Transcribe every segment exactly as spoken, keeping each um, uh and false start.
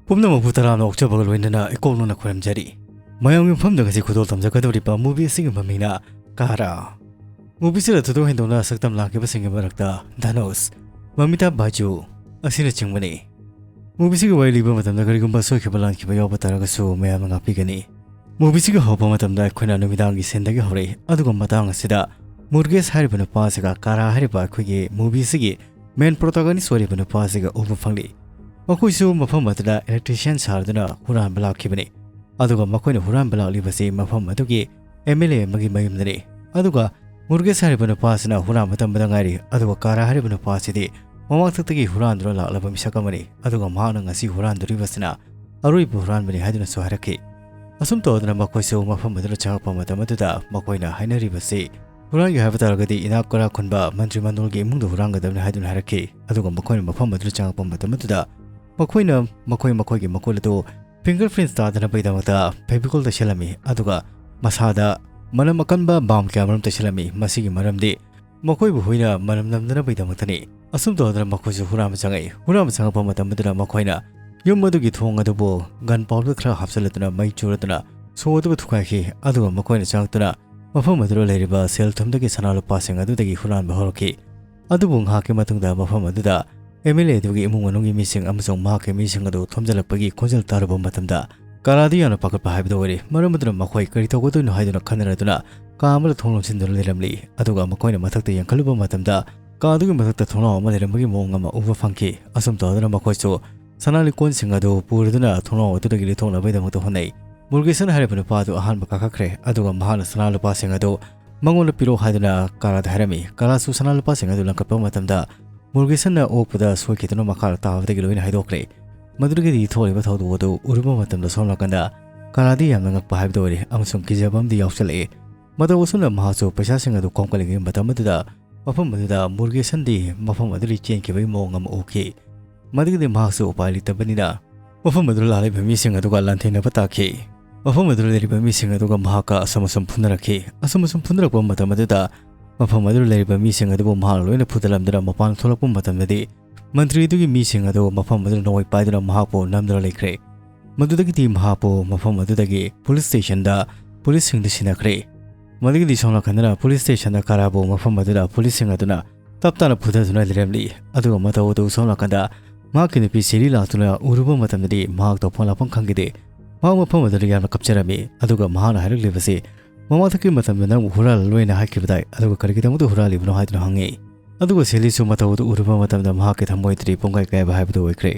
ꯄꯨꯝꯅꯃꯛꯄꯨ ꯇꯔꯥꯝꯅ ꯑꯣꯛꯆꯕꯒ ꯂꯣꯏꯅꯅ ꯏꯀꯣꯛ ꯅꯣꯟꯅ ꯈꯨꯔꯨꯝꯖꯔꯤ꯫ ꯃꯌꯥꯝꯒꯤ ꯃꯐꯝꯗ ꯉꯁꯤ ꯈꯨꯗꯣꯜ ꯇꯝꯖꯒꯗꯧꯔꯤꯕ movie ꯑꯁꯤꯒꯤ ꯃꯃꯤꯡꯅ ꯀꯥꯔꯥ꯫ Movie ꯑꯁꯤꯗ ꯊꯣꯏꯗꯣꯛ ꯍꯦꯟꯗꯣꯛꯅ ꯁꯛꯇꯝ ꯂꯥꯡꯈꯤꯕꯁꯤꯡꯒꯤ ꯃꯔꯛꯇ ꯙꯅꯨꯁ, ꯃꯃꯤꯇꯥ ꯕꯥꯏꯖꯨ ꯑꯁꯤꯅꯆꯤꯡꯕꯅꯤ꯫ Movie ꯑꯁꯤꯒꯤ ꯋꯥꯔꯤ ꯂꯤꯕ ꯃꯇꯝꯗ ꯀꯔꯤꯒꯨꯝꯕ ꯁꯣꯏꯈꯤꯕ ꯂꯥꯟꯈꯤꯕ ꯌꯥꯎꯕ ꯇꯥꯔꯒꯁꯨ ꯃꯌꯥꯝꯅ ꯉꯥꯛꯄꯤꯒꯅꯤ꯫ Movie ꯑꯁꯤꯒꯤ ꯍꯧꯔꯛꯄ ꯃꯇꯝꯗ ꯑꯩꯈꯣꯏꯅ ꯅꯨꯃꯤꯗꯥꯡꯒꯤ scene ꯗꯒꯤ ꯍꯧꯔꯛꯏ, ꯑꯗꯨꯒ ꯃꯇꯥꯡ ꯑꯁꯤꯗ ꯃꯨꯔꯒꯦꯁ ꯍꯥꯏꯔꯤꯕ ꯅꯨꯄꯥ ꯑꯁꯤꯒ ꯀꯥꯔꯥ ꯍꯥꯏꯔꯤꯕ ꯑꯩꯈꯣꯏꯒꯤ movie ꯑꯁꯤꯒꯤ main protagonist ꯑꯣꯏꯔꯤꯕ ꯅꯨꯄꯥ ꯑꯁꯤꯒ ꯎꯕ ꯐꯪꯂꯤ꯫ ꯃꯈꯣꯏꯁꯨ ꯃꯐꯝ ꯑꯗꯨꯗ electrician ꯁꯥꯔꯗꯨꯅ ꯍꯨꯔꯥꯟꯕ ꯂꯥꯛꯈꯤꯕꯅꯤ꯫ ꯑꯗꯨꯒ ꯃꯈꯣꯏꯅ ꯍꯨꯔꯥꯟꯕ ꯂꯥꯛꯂꯤꯕꯁꯤ ꯃꯐꯝ ꯑꯗꯨꯒꯤ M L A ꯑꯃꯒꯤ ꯃꯌꯨꯝꯗꯅꯤ꯫ ꯑꯗꯨꯒ ꯃꯨꯔꯒꯦꯁ ꯍꯥꯏꯔꯤꯕ ꯅꯨꯄꯥ ꯑꯁꯤꯅ ꯍꯨꯔꯥꯟꯕ ꯇꯝꯕꯗ ꯉꯥꯏꯔꯤ꯫ ꯑꯗꯨꯒ ꯀꯥꯔꯥ ꯍꯥꯏꯔꯤꯕ ꯅꯨꯄꯥ ꯑꯁꯤꯗꯤ ꯃꯃꯥꯡꯊꯛꯇꯒꯤ ꯍꯨꯔꯥꯟꯗꯨꯅ ꯂꯥꯛꯂꯕ ꯃꯤꯁꯛ ꯑꯃꯅꯤ꯫ ꯑꯗꯨꯒ ꯃꯍꯥꯛꯅ ꯉꯁꯤ ꯍꯨꯔꯥꯟꯗꯣꯔꯤꯕꯁꯤꯅ ꯑꯔꯣꯏꯕ ꯍꯨꯔꯥꯟꯕꯅꯤ ꯍꯥꯏꯗꯨꯅꯁꯨ ꯍꯥꯏꯔꯛꯈꯤ꯫ ꯑꯁꯨꯝ ꯇꯧꯗꯅ ꯃꯈꯣꯏꯁꯨ ꯃꯐꯝ ꯑꯗꯨꯗ ꯆꯪꯉꯛꯄ ꯃꯇꯝ ꯑꯗꯨꯗ ꯃꯈꯣꯏꯅ ꯍꯥꯏꯅꯔꯤꯕꯁꯤ, ꯍꯨꯔꯥꯟꯒꯦ ꯍꯥꯏꯕ ꯇꯥꯔꯒꯗꯤ ꯏꯅꯥꯛ ꯀꯔꯥ ꯈꯨꯟꯕ ꯃꯟꯇ꯭ꯔꯤ ꯃꯟꯗꯣꯜꯒꯤ ꯏꯃꯨꯡꯗ ꯍꯨꯔꯥꯟꯒꯗꯕꯅꯤ ꯍꯥꯏꯗꯨꯅ ꯍꯥꯏꯔꯛꯈꯤ꯫ ꯑꯗꯨꯒ ꯃꯈꯣꯏꯅ ꯃꯐꯝ ꯑꯗꯨꯗ ꯆꯪꯉꯛꯄ ꯃꯇꯝ ꯑꯗꯨꯗ ꯃꯈꯣꯏꯅ ꯃꯈꯣꯏ ꯃꯈꯣꯏꯒꯤ ꯃꯈꯨꯠ ꯑꯗꯨ finger prints ꯇꯥꯗꯅꯕꯒꯤꯗꯃꯛꯇ Fevicol ꯇꯩꯁꯜꯂꯝꯃꯤ꯫ ꯑꯗꯨꯒ ꯃꯁꯥꯗ ꯃꯅꯝ ꯑꯀꯟꯕ balm ꯀꯌꯥ ꯃꯔꯨꯝ ꯇꯩꯁꯜꯂꯝꯃꯤ꯫ ꯃꯁꯤꯒꯤ ꯃꯔꯝꯗꯤ ꯃꯈꯣꯏꯕꯨ ꯍꯨꯏꯅ ꯃꯅꯝ ꯅꯝꯗꯅꯕꯒꯤꯗꯃꯛꯇꯅꯤ꯫ ꯑꯁꯨꯝ ꯇꯧꯗꯅ ꯃꯈꯣꯏꯁꯨ ꯍꯨꯔꯥꯟꯕ ꯆꯪꯉꯛꯏ꯫ ꯍꯨꯔꯥꯟꯕ ꯆꯪꯉꯛꯄ ꯃꯇꯝ ꯑꯗꯨꯗ ꯃꯈꯣꯏꯅ ꯌꯨꯝ ꯑꯗꯨꯒꯤ ꯊꯣꯡ ꯑꯗꯨꯕꯨ gunpowder ꯈꯔ ꯍꯥꯞꯆꯤꯜꯂꯗꯨꯅ ꯃꯩ ꯆꯨꯔꯗꯨꯅ ꯁꯣ ꯑꯗꯨꯕꯨ ꯊꯨꯒꯥꯏꯈꯤ꯫ ꯑꯗꯨꯒ ꯃꯈꯣꯏꯅ ꯆꯪꯉꯛꯇꯨꯅ ꯃꯐꯝ ꯑꯗꯨꯗ ꯂꯩꯔꯤꯕ ꯁꯦꯜ ꯊꯨꯝꯗꯒꯤ ꯁꯅꯥ ꯂꯨꯄꯥꯁꯤꯡ ꯑꯗꯨꯗꯒꯤ ꯍꯨꯔꯥꯟꯕ ꯍꯧꯔꯛꯈꯤ꯫ ꯑꯗꯨꯕꯨ ꯉꯥꯏꯍꯥꯛꯀꯤ ꯃꯇꯨꯡꯗ ꯃꯐꯝ ꯑꯗꯨꯗ M L A ꯑꯗꯨꯒꯤ ꯏꯃꯨꯡ ꯃꯅꯨꯡꯒꯤ ꯃꯤꯁꯤꯡ ꯑꯃꯁꯨꯡ ꯃꯍꯥꯛꯀꯤ ꯃꯤꯁꯤꯡ ꯑꯗꯨ ꯊꯣꯝꯖꯤꯜꯂꯛꯄꯒꯤ ꯈꯣꯟꯖꯦꯜ ꯇꯥꯔꯨꯕ ꯃꯇꯝꯗ ꯀꯥꯔꯥꯗꯤ ꯌꯥꯝꯅ ꯄꯥꯈꯠꯄ ꯍꯥꯏꯕꯗꯨ ꯑꯣꯏꯔꯦ꯫ ꯃꯔꯝ ꯑꯗꯨꯅ ꯃꯈꯣꯏ ꯀꯔꯤ ꯇꯧꯒꯗꯣꯏꯅꯣ ꯍꯥꯏꯗꯨꯅ ꯈꯟꯅꯔꯗꯨꯅ ꯀꯥ ꯑꯃꯗ ꯊꯣꯡ ꯂꯣꯟꯁꯤꯟꯗꯨꯅ ꯂꯩꯔꯝꯂꯤ꯫ ꯑꯗꯨꯒ ꯃꯈꯣꯏꯅ ꯃꯊꯛꯇ ꯌꯦꯡꯈꯠꯂꯨꯕ ꯃꯇꯝꯗ ꯀꯥ ꯑꯗꯨꯒꯤ ꯃꯊꯛꯇ ꯊꯣꯡꯅꯥꯎ ꯑꯃ ꯂꯩꯔꯝꯕꯒꯤ ꯃꯑꯣꯡ ꯑꯃ ꯎꯕ ꯐꯪꯈꯤ꯫ ꯑꯁꯨꯝ ꯇꯧꯗꯨꯅ ꯃꯈꯣꯏꯁꯨ ꯁꯅꯥ ꯂꯤꯛꯀꯣꯟꯁꯤꯡ ꯑꯗꯨ ꯄꯨꯔꯗꯨꯅ ꯊꯣꯡꯅꯥꯎ ꯑꯗꯨꯗꯒꯤ ꯂꯤꯊꯣꯛꯅꯕꯒꯤꯗꯃꯛꯇ ꯍꯣꯠꯅꯩ꯫ ꯃꯨꯔꯒꯦꯁꯟ ꯍꯥꯏꯔꯤꯕ ꯅꯨꯄꯥ ꯑꯗꯨ ꯑꯍꯥꯟꯕ ꯀꯥꯈꯠꯈ꯭ꯔꯦ꯫ ꯑꯗꯨꯒ ꯃꯍꯥꯛꯅ ꯁꯅꯥ ꯂꯨꯄꯥꯁꯤꯡ ꯑꯗꯨ ꯃꯉꯣꯟꯗ ꯄꯤꯔꯛꯑꯣ ꯍꯥꯏꯗꯨꯅ ꯀꯥꯔꯥꯗ ꯍꯥꯏꯔꯝꯃꯤ꯫ ꯀꯥꯔꯥꯁꯨ ꯁꯅꯥ ꯂꯨꯄꯥꯁꯤꯡ ꯑꯗꯨ ꯂꯪꯈꯠꯄ ꯃꯇꯝꯗ ꯃꯨꯔꯒꯦꯁꯟꯅ ꯑꯣꯛꯄꯗ ꯁꯣꯏꯈꯤꯗꯨꯅ ꯃꯈꯥꯗ ꯇꯥꯕꯗꯒꯤ ꯂꯣꯏꯅ ꯍꯥꯏꯗꯣꯛꯈ꯭ꯔꯦ꯫ ꯃꯗꯨꯗꯒꯤꯗꯤ ꯊꯣꯛꯂꯤꯕ ꯊꯧꯗꯣꯛ ꯑꯗꯨ ꯎꯔꯨꯕ ꯃꯇꯝꯗ ꯁꯣꯝ ꯅꯥꯀꯟꯗ ꯀꯥꯔꯥꯗꯤ ꯌꯥꯝꯅ ꯉꯛꯄ ꯍꯥꯏꯕꯗꯨ ꯑꯣꯏꯔꯦ ꯑꯃꯁꯨꯡ ꯀꯤꯖꯕ ꯑꯃꯗꯤ ꯌꯥꯎꯁꯜꯂꯛꯏ꯫ ꯃꯇꯧ ꯑꯁꯨꯝꯅ ꯃꯍꯥꯛꯁꯨ ꯄꯩꯁꯥꯁꯤꯡ ꯑꯗꯨ ꯈꯣꯝꯒꯠꯂꯤꯉꯩ ꯃꯇꯝ ꯑꯗꯨꯗ ꯃꯐꯝ ꯑꯗꯨꯗ ꯃꯨꯔꯒꯦꯁꯟꯗꯤ ꯃꯐꯝ ꯑꯗꯨꯗꯒꯤ ꯆꯦꯟꯈꯤꯕꯒꯤ ꯃꯑꯣꯡ ꯑꯃ ꯎꯈꯤ꯫ ꯃꯗꯨꯒꯤꯗꯤ ꯃꯍꯥꯛꯁꯨ ꯎꯄꯥꯏ ꯂꯩꯇꯕꯅꯤꯅ ꯃꯐꯝ ꯑꯗꯨꯗ ꯂꯥꯛꯂꯤꯕ ꯃꯤꯁꯤꯡ ꯑꯗꯨꯒ ꯂꯥꯟꯊꯦꯡꯅꯕ ꯇꯥꯈꯤ꯫ ꯃꯐꯝ ꯑꯗꯨꯗ ꯂꯩꯔꯤꯕ ꯃꯤꯁꯤꯡ ꯑꯗꯨꯒ ꯃꯍꯥꯛꯀ ꯑꯁꯨꯝ ꯑꯁꯨꯝ ꯐꯨꯅꯔꯛꯈꯤ꯫ ꯑꯁꯨꯝ ꯑꯁꯨꯝ ꯐꯨꯅꯔꯛꯄ ꯃꯇꯝ ꯑꯗꯨꯗ ꯃꯐꯝ ꯑꯗꯨꯗ ꯂꯩꯔꯤꯕ ꯃꯤꯁꯤꯡ ꯑꯗꯨꯕꯨ ꯃꯍꯥꯛꯅ ꯂꯣꯏꯅ ꯐꯨꯗꯠꯂꯝꯗꯨꯅ ꯃꯄꯥꯟ ꯊꯣꯛꯂꯛꯄ ꯃꯇꯝꯗꯗꯤ ꯃꯟꯇ꯭ꯔꯤ ꯑꯗꯨꯒꯤ ꯃꯤꯁꯤꯡ ꯑꯗꯨ ꯃꯐꯝ ꯑꯗꯨꯗ ꯅꯣꯡꯃꯩ ꯄꯥꯏꯗꯨꯅ ꯃꯍꯥꯛꯄꯨ ꯅꯝꯗꯨꯅ ꯂꯩꯈ꯭ꯔꯦ꯫ ꯃꯗꯨꯗꯒꯤꯗꯤ ꯃꯍꯥꯛꯄꯨ ꯃꯐꯝ ꯑꯗꯨꯗꯒꯤ ꯄꯨꯂꯤꯁ ꯁ꯭ꯇꯦꯁꯟꯗ ꯄꯨꯂꯤꯁꯁꯤꯡꯗ ꯁꯤꯟꯅꯈ꯭ꯔꯦ꯫ ꯃꯗꯨꯒꯤꯗꯤ ꯁꯣꯝ ꯅꯥꯀꯟꯗꯅ ꯄꯨꯂꯤꯁ ꯁ꯭ꯇꯦꯁꯟꯗ ꯀꯥꯔꯥꯕꯨ ꯃꯐꯝ ꯑꯗꯨꯗ ꯄꯨꯂꯤꯁꯁꯤꯡ ꯑꯗꯨꯅ ꯇꯞ ꯇꯥꯅ ꯐꯨꯊꯗꯨꯅ ꯂꯩꯔꯝꯂꯤ꯫ ꯑꯗꯨꯒ ꯃꯇꯧ ꯑꯗꯨ ꯁꯣꯝ ꯅꯥꯀꯟꯗ ꯃꯍꯥꯛꯀꯤ ꯅꯨꯄꯤ ꯁꯦꯔꯤ ꯂꯥꯛꯇꯨꯅ ꯎꯔꯨꯕ ꯃꯇꯝꯗꯗꯤ ꯃꯍꯥꯛ ꯇꯧꯐꯝ ꯂꯥꯛꯐꯝ ꯈꯪꯈꯤꯗꯦ꯫ ꯃꯍꯥꯛ ꯃꯐꯝ ꯑꯗꯨꯗ ꯌꯥꯝꯅ ꯀꯞꯆꯔꯝꯃꯤ꯫ ꯑꯗꯨꯒ ꯃꯍꯥꯛꯅ ꯍꯥꯏꯔꯛꯂꯤꯕꯁꯤ, "ꯃꯃꯥꯡꯊꯛꯀꯤ ꯃꯇꯝꯗ ꯅꯪꯕꯨ ꯍꯨꯔꯥꯜꯂꯣꯏꯅ ꯍꯥꯏꯈꯤꯕꯗꯥꯏ, ꯑꯗꯨꯒ ꯀꯔꯤꯒꯤꯗꯃꯛꯇ ꯍꯨꯔꯥꯜꯂꯤꯕꯅꯣ?" ꯍꯥꯏꯗꯨꯅ ꯍꯪꯉꯤ꯫ ꯑꯗꯨꯒ ꯁꯦꯂꯤꯁꯨ ꯃꯇꯧ ꯑꯗꯨ ꯎꯔꯨꯕ ꯃꯇꯝꯗ ꯃꯍꯥꯛꯀꯤ ꯊꯃꯣꯏꯗꯗꯤ ꯄꯨꯡꯀꯥꯏ ꯀꯥꯏꯕ ꯍꯥꯏꯕꯗꯨ ꯑꯣꯏꯈ꯭ꯔꯦ꯫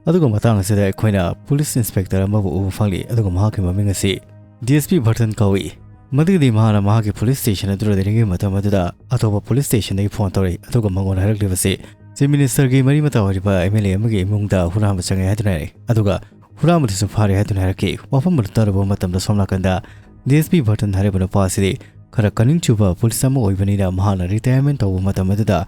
ꯑꯗꯨꯒ ꯃꯇꯥꯡ ꯑꯁꯤꯗ ꯑꯩꯈꯣꯏꯅ ꯄꯨꯂꯤꯁ ꯏꯟꯁꯄꯦꯛꯇꯔ ꯑꯃꯕꯨ ꯎꯕ ꯐꯪꯂꯤ, ꯑꯗꯨꯒ ꯃꯍꯥꯛꯀꯤ ꯃꯃꯤꯡ ꯑꯁꯤ ꯗꯤ ꯑꯦꯁ ꯄꯤ ꯕꯔꯇꯟ ꯀꯧꯏ꯫ ꯃꯗꯨꯒꯤꯗꯤ ꯃꯍꯥꯛꯅ ꯃꯍꯥꯛꯀꯤ ꯄꯨꯂꯤꯁ ꯁ꯭ꯇꯦꯁꯟ ꯑꯗꯨꯗ ꯂꯩꯔꯤꯉꯩ ꯃꯇꯝ ꯑꯗꯨꯗ ꯑꯇꯣꯞꯄ ꯄꯨꯂꯤꯁ ꯁ꯭ꯇꯦꯁꯟꯗꯒꯤ ꯐꯣꯟ ꯇꯧꯔꯛꯏ, ꯑꯗꯨꯒ ꯃꯉꯣꯟꯗ ꯍꯥꯏꯔꯛꯂꯤꯕꯁꯤ ꯆꯤꯐ ꯃꯤꯅꯤꯁꯇꯔꯒꯤ ꯃꯔꯤ ꯃꯇꯥ ꯑꯣꯏꯔꯤꯕ ꯑꯦꯝ ꯑꯦꯜ ꯑꯦ ꯑꯃꯒꯤ ꯏꯃꯨꯡꯗ ꯍꯨꯔꯥꯟꯕ ꯆꯪꯉꯦ ꯍꯥꯏꯗꯨꯅ ꯍꯥꯏꯔꯛꯏ꯫ ꯑꯗꯨꯒ ꯍꯨꯔꯥꯟꯕꯗꯨꯁꯨ ꯐꯥꯔꯦ ꯍꯥꯏꯗꯨꯅ ꯍꯥꯏꯔꯛꯈꯤ꯫ ꯋꯥꯐꯝ ꯑꯗꯨ ꯇꯥꯔꯨꯕ ꯃꯇꯝꯗ ꯁꯣꯝ ꯅꯥꯀꯟꯗ ꯗꯤ ꯑꯦꯁ ꯄꯤ ꯕꯔꯇꯟ ꯍꯥꯏꯔꯤꯕ ꯅꯨꯄꯥ ꯑꯁꯤꯗꯤ ꯈꯔ ꯀꯅꯤꯡ ꯆꯨꯕ ꯄꯨꯂꯤꯁ ꯑꯃ ꯑꯣꯏꯕꯅꯤꯅ ꯃꯍꯥꯛꯅ ꯔꯤꯇꯥꯌꯔꯃꯦꯟ ꯇꯧꯕ ꯃꯇꯝ ꯑꯗꯨꯗ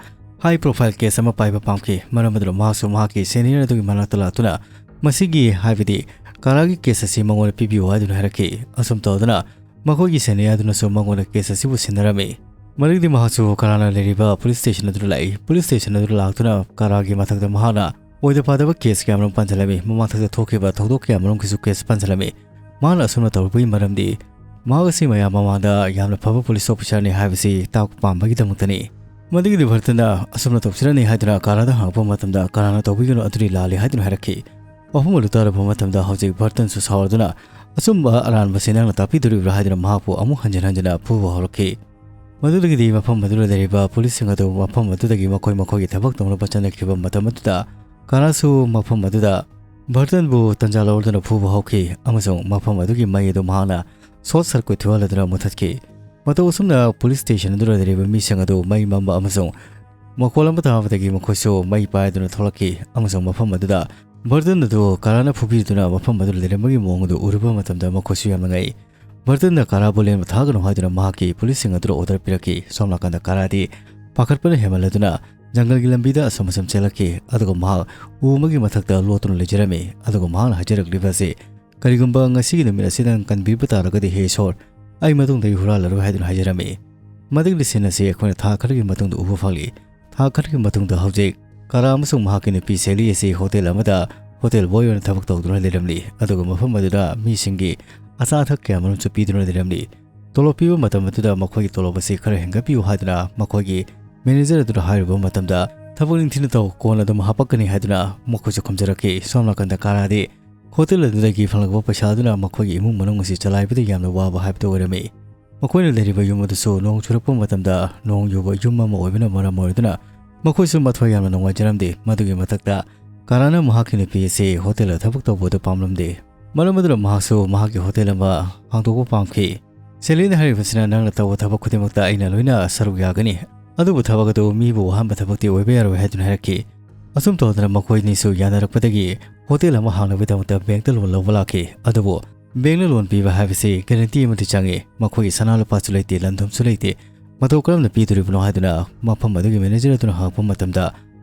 ꯍꯥꯏ ꯄ꯭ꯔꯣꯐꯥꯏꯜ ꯀꯦꯁ ꯑꯃ ꯄꯥꯏꯕ ꯄꯥꯝꯈꯤ꯫ ꯃꯔꯝ ꯑꯗꯨꯅ ꯃꯍꯥꯛꯁꯨ ꯃꯍꯥꯛꯀꯤ ꯁꯦꯅꯤꯌꯔ ꯑꯗꯨꯒꯤ ꯃꯅꯥꯛꯇ ꯂꯥꯛꯇꯨꯅ ꯃꯁꯤꯒꯤ, ꯍꯥꯏꯕꯗꯤ ꯀꯥꯔꯥꯒꯤ ꯀꯦꯁ ꯑꯁꯤ ꯃꯉꯣꯟꯗ ꯄꯤꯕꯤꯌꯨ ꯍꯥꯏꯗꯨꯅ ꯍꯥꯏꯔꯛꯈꯤ꯫ ꯑꯁꯨꯝ ꯇꯧꯗꯨꯅ ꯃꯈꯣꯏꯒꯤ ꯁꯦꯅꯤꯌꯔ ꯑꯗꯨꯅꯁꯨ ꯃꯉꯣꯟꯗ ꯀꯦꯁ ꯑꯁꯤꯕꯨ ꯁꯤꯟꯅꯔꯝꯃꯤ꯫ ꯃꯗꯨꯒꯤꯗꯤ ꯃꯍꯥꯛꯁꯨ ꯀꯥꯔꯥꯅ ꯂꯩꯔꯤꯕ ꯄꯨꯂꯤꯁ ꯁ꯭ꯇꯦꯁꯟ ꯑꯗꯨꯗ ꯂꯥꯛꯏ꯫ ꯄꯨꯂꯤꯁ ꯁ꯭ꯇꯦꯁꯟ ꯑꯗꯨꯗ ꯂꯥꯛꯇꯨꯅ ꯀꯥꯔꯥꯒꯤ ꯃꯊꯛꯇ ꯃꯍꯥꯛꯅ ꯑꯣꯏꯗ ꯄꯥꯗꯕ ꯀꯦꯁ ꯀꯌꯥꯃꯔꯨꯝ ꯄꯟꯁꯤꯜꯂꯝꯃꯤ꯫ ꯃꯃꯥꯡꯊꯛꯇ ꯊꯣꯛꯈꯤꯕ ꯊꯧꯗꯣꯛ ꯀꯌꯥꯃꯔꯨꯝꯒꯤꯁꯨ ꯀꯦꯁ ꯄꯟꯁꯤꯜꯂꯝꯃꯤ꯫ ꯃꯍꯥꯛꯅ ꯑꯁꯨꯝꯅ ꯇꯧꯔꯛꯄꯒꯤ ꯃꯔꯝꯗꯤ ꯃꯍꯥꯛ ꯑꯁꯤ ꯃꯌꯥꯝ ꯃꯃꯥꯡꯗ ꯌꯥꯝꯅ ꯐꯕ ꯄꯨꯂꯤꯁ ꯑꯣꯐꯤꯁꯥꯔꯅꯤ ꯍꯥꯏꯕꯁꯤ ꯇꯥꯛꯄ ꯄꯥꯝꯕꯒꯤꯗꯃꯛꯇꯅꯤ꯫ ꯃꯗꯨꯒꯤꯗꯤ ꯕꯔꯇꯟꯅ ꯑꯁꯨꯝꯅ ꯇꯧꯁꯤꯔꯅꯤ ꯍꯥꯏꯗꯨꯅ ꯀꯥꯔꯥꯗ ꯍꯪꯂꯛꯄ ꯃꯇꯝꯗ ꯀꯥꯔꯥꯅ "ꯇꯧꯕꯤꯒꯅꯨ, ꯑꯗꯨꯗꯤ ꯂꯥꯜꯂꯤ" ꯍꯥꯏꯗꯨꯅ ꯍꯥꯏꯔꯛꯈꯤ꯫ ꯋꯥꯐꯝ ꯑꯗꯨ ꯇꯥꯔꯕ ꯃꯇꯝꯗ ꯍꯧꯖꯤꯛ ꯕꯔꯇꯟꯁꯨ ꯁꯥꯎꯔꯗꯨꯅ "ꯑꯆꯨꯝꯕ ꯑꯔꯥꯟꯕꯁꯤ ꯅꯪꯅ ꯇꯥꯛꯄꯤꯗꯣꯔꯤꯕ꯭ꯔꯥ?" ꯍꯥꯏꯗꯨꯅ ꯃꯍꯥꯛꯄꯨ ꯑꯃꯨꯛ ꯍꯟꯖꯤꯟ ꯍꯟꯖꯤꯟꯅ ꯐꯨꯕ ꯍꯧꯔꯛꯈꯤ꯫ ꯃꯗꯨꯗꯒꯤꯗꯤ ꯃꯐꯝ ꯑꯗꯨꯗ ꯂꯩꯔꯤꯕ ꯄꯨꯂꯤꯁꯁꯤꯡ ꯑꯗꯨ ꯃꯐꯝ ꯑꯗꯨꯗꯒꯤ ꯃꯈꯣꯏ ꯃꯈꯣꯏꯒꯤ ꯊꯕꯛ ꯇꯧꯅꯕ ꯆꯠꯅꯈꯤꯕ ꯃꯇꯝ ꯑꯗꯨꯗ ꯀꯥꯔꯥꯁꯨ ꯃꯐꯝ ꯑꯗꯨꯗ ꯕꯔꯇꯟꯕꯨ ꯇꯟꯖꯥ ꯂꯧꯔꯗꯨꯅ ꯐꯨꯕ ꯍꯧꯈꯤ ꯑꯃꯁꯨꯡ ꯃꯐꯝ ꯑꯗꯨꯒꯤ ꯃꯩ ꯑꯗꯨ ꯃꯍꯥꯛꯅ ꯁꯣꯔꯠ ꯁꯔꯀ꯭ꯌꯨꯠ ꯊꯣꯛꯍꯜꯂꯗꯨꯅ ꯃꯨꯊꯠꯈꯤ꯫ ꯃꯇꯧ ꯑꯁꯨꯝꯅ ꯄꯨꯂꯤꯁ ꯁ꯭ꯇꯦꯁꯟ ꯑꯗꯨꯗ ꯂꯩꯔꯤꯕ ꯃꯤꯁꯤꯡ ꯑꯗꯨ ꯃꯩ ꯃꯝꯕ ꯑꯃꯁꯨꯡ ꯃꯈꯣꯜ ꯑꯃ ꯇꯥꯕꯗꯒꯤ ꯃꯈꯣꯏꯁꯨ ꯃꯩ ꯄꯥꯏꯗꯨꯅ ꯊꯣꯛꯂꯛꯈꯤ ꯑꯃꯁꯨꯡ ꯃꯐꯝ ꯑꯗꯨꯗ ꯕꯔꯇꯟ ꯑꯗꯨ ꯀꯥꯔꯥꯅ ꯐꯨꯕꯤꯗꯨꯅ ꯃꯐꯝ ꯑꯗꯨꯗ ꯂꯩꯔꯝꯕꯒꯤ ꯃꯑꯣꯡ ꯑꯗꯨ ꯎꯔꯨꯕ ꯃꯇꯝꯗ ꯃꯈꯣꯏꯁꯨ ꯌꯥꯝꯅ ꯉꯛꯏ꯫ ꯕꯔꯇꯟꯅ ꯀꯥꯔꯥꯕꯨ ꯂꯦꯟꯕ ꯊꯥꯒꯅꯨ ꯍꯥꯏꯗꯨꯅ ꯃꯍꯥꯛꯀꯤ ꯄꯨꯂꯤꯁꯁꯤꯡ ꯑꯗꯨꯗ ꯑꯣꯔꯗꯔ ꯄꯤꯔꯛꯈꯤ꯫ ꯁꯣꯝ ꯅꯥꯀꯟꯗ ꯀꯥꯔꯥꯗꯤ ꯄꯥꯈꯠꯄꯅ ꯍꯦꯟꯃꯜꯂꯗꯨꯅ ꯖꯪꯒꯜꯒꯤ ꯂꯝꯕꯤꯗ ꯑꯁꯨꯝ ꯑꯁꯨꯝ ꯆꯦꯜꯂꯛꯈꯤ, ꯑꯗꯨꯒ ꯃꯍꯥꯛ ꯎ ꯑꯃꯒꯤ ꯃꯊꯛꯇ ꯂꯣꯠꯇꯨꯅ ꯂꯩꯖꯔꯝꯃꯤ꯫ ꯑꯗꯨꯒ ꯃꯍꯥꯛꯅ ꯍꯥꯏꯖꯔꯛꯂꯤꯕ ꯑꯁꯤ, "ꯀꯔꯤꯒꯨꯝꯕ ꯉꯁꯤꯒꯤ ꯅꯨꯃꯤꯠ ꯑꯁꯤꯗ ꯅꯪ ꯀꯟꯕꯤꯕ ꯇꯥꯔꯒꯗꯤ, ꯍꯦ ꯏꯁꯣꯔ, ꯑꯩ ꯃꯇꯨꯡꯗ ꯑꯩ ꯍꯨꯔꯥꯜꯂꯔꯣꯏ" ꯍꯥꯏꯗꯨꯅ ꯍꯥꯏꯖꯔꯝꯃꯤ꯫ ꯃꯗꯨꯒꯤ ꯁꯤꯟ ꯑꯁꯤ ꯑꯩꯈꯣꯏꯅ ꯊꯥ ꯈꯔꯒꯤ ꯃꯇꯨꯡꯗ ꯎꯕ ꯐꯪꯂꯤ꯫ ꯊꯥ ꯈꯔꯒꯤ ꯃꯇꯨꯡꯗ ꯍꯧꯖꯤꯛ ꯀꯥꯔꯥ ꯑꯃꯁꯨꯡ ꯃꯍꯥꯛꯀꯤ ꯅꯨꯄꯤ ꯁꯦꯂꯤ ꯑꯁꯤ ꯍꯣꯇꯦꯜ ꯑꯃꯗ ꯍꯣꯇꯦꯜ ꯕꯣꯏ ꯑꯣꯏꯅ ꯊꯕꯛ ꯇꯧꯗꯨꯅ ꯂꯩꯔꯝꯂꯤ, ꯑꯗꯨꯒ ꯃꯐꯝ ꯑꯗꯨꯗ ꯃꯤꯁꯤꯡꯒꯤ ꯑꯆꯥ ꯑꯊꯛ ꯀꯌꯥ ꯃꯔꯨꯝꯁꯨ ꯄꯤꯗꯨꯅ ꯂꯩꯔꯝꯂꯤ꯫ ꯇꯣꯂꯣꯞ ꯄꯤꯕ ꯃꯇꯝ ꯑꯗꯨꯗ ꯃꯈꯣꯏꯒꯤ ꯇꯣꯂꯣꯞ ꯑꯁꯤ ꯈꯔ ꯍꯦꯟꯒꯠꯄꯤꯌꯨ ꯍꯥꯏꯗꯨꯅ ꯃꯈꯣꯏꯒꯤ ꯃꯦꯅꯦꯖꯔ ꯑꯗꯨꯗ ꯍꯥꯏꯔꯨꯕ ꯃꯇꯝꯗ, "ꯊꯕꯛ ꯅꯤꯡꯊꯤꯅ ꯇꯧ, ꯀꯣꯟꯅ ꯑꯗꯨꯝ ꯍꯥꯄꯛꯀꯅꯤ" ꯍꯥꯏꯗꯨꯅ ꯃꯈꯣꯏꯁꯨ ꯈꯨꯝꯖꯔꯛꯈꯤ꯫ ꯁꯣꯝ ꯅꯥꯀꯟꯗ ꯀꯥꯔꯥꯗꯤ ꯍꯣꯇꯦꯜ ꯑꯗꯨꯗꯒꯤ ꯐꯪꯂꯛꯄ ꯄꯩꯁꯥ ꯑꯗꯨꯅ ꯃꯈꯣꯏꯒꯤ ꯏꯃꯨꯡ ꯃꯅꯨꯡ ꯑꯁꯤ ꯆꯂꯥꯏꯕꯗ ꯌꯥꯝꯅ ꯋꯥꯕ ꯍꯥꯏꯕꯗꯨ ꯑꯣꯏꯔꯝꯃꯤ꯫ ꯃꯈꯣꯏꯅ ꯂꯩꯔꯤꯕ ꯌꯨꯝ ꯑꯗꯨꯁꯨ ꯅꯣꯡ ꯆꯨꯔꯛꯄ ꯃꯇꯝꯗ ꯅꯣꯡ ꯌꯨꯕ ꯌꯨꯝ ꯑꯃ ꯑꯣꯏꯕꯅ ꯃꯔꯝ ꯑꯣꯏꯗꯨꯅ ꯃꯈꯣꯏꯁꯨ ꯃꯊ꯭ꯋꯥꯏ ꯌꯥꯝꯅ ꯅꯨꯡꯉꯥꯏꯖꯔꯝꯗꯦ꯫ ꯃꯗꯨꯒꯤ ꯃꯊꯛꯇ ꯀꯥꯔꯥꯅ ꯃꯍꯥꯛꯀꯤ ꯅꯨꯄꯤ ꯑꯁꯤ ꯍꯣꯇꯦꯜꯗ ꯊꯕꯛ ꯇꯧꯕꯗꯨ ꯄꯥꯝꯂꯝꯗꯦ꯫ ꯃꯔꯝ ꯑꯗꯨꯅ ꯃꯍꯥꯛꯁꯨ ꯃꯍꯥꯛꯀꯤ ꯍꯣꯇꯦꯜ ꯑꯃ ꯍꯥꯡꯗꯣꯛꯄ ꯄꯥꯝꯈꯤ꯫ ꯁꯦꯂꯤꯅ ꯍꯥꯏꯔꯤꯕꯁꯤꯅ, "ꯅꯪꯅ ꯇꯧꯕ ꯊꯕꯛ ꯈꯨꯗꯤꯡꯃꯛꯇ ꯑꯩꯅ ꯂꯣꯏꯅ ꯁꯔꯨꯛ ꯌꯥꯒꯅꯤ, ꯑꯗꯨꯕꯨ ꯊꯕꯛ ꯑꯗꯨ ꯃꯤꯕꯨ ꯋꯥꯍꯟꯕ ꯊꯕꯛꯇꯤ ꯑꯣꯏꯕ ꯌꯥꯔꯣꯏ" ꯍꯥꯏꯗꯨꯅ ꯍꯥꯏꯔꯛꯈꯤ꯫ ꯑꯁꯨꯝ ꯇꯧꯗꯅ ꯃꯈꯣꯏ ꯑꯅꯤꯁꯨ ꯌꯥꯅꯔꯛꯄꯗꯒꯤ ꯍꯣꯇꯦꯜ ꯑꯃ ꯍꯥꯡꯅꯕꯒꯤꯗꯃꯛꯇ ꯕꯦꯡꯛꯇ ꯂꯣꯟ ꯂꯧꯕ ꯂꯥꯛꯈꯤ꯫ ꯑꯗꯨꯕꯨ ꯕꯦꯡꯛꯅ ꯂꯣꯟ ꯄꯤꯕ ꯍꯥꯏꯕꯁꯤ ꯒꯦꯔꯦꯟꯇꯤ ꯑꯃꯗꯤ ꯆꯪꯏ꯫ ꯃꯈꯣꯏꯒꯤ ꯁꯅꯥ ꯂꯨꯄꯥꯁꯨ ꯂꯩꯇꯦ, ꯂꯟ ꯊꯨꯝꯁꯨ ꯂꯩꯇꯦ꯫ ꯃꯇꯧ ꯀꯔꯝꯅ ꯄꯤꯗꯣꯔꯤꯕꯅꯣ ꯍꯥꯏꯗꯨꯅ ꯃꯐꯝ ꯑꯗꯨꯒꯤ ꯃꯦꯅꯦꯖꯔ ꯑꯗꯨꯅ ꯍꯪꯉꯛꯄ ꯃꯇꯝꯗ,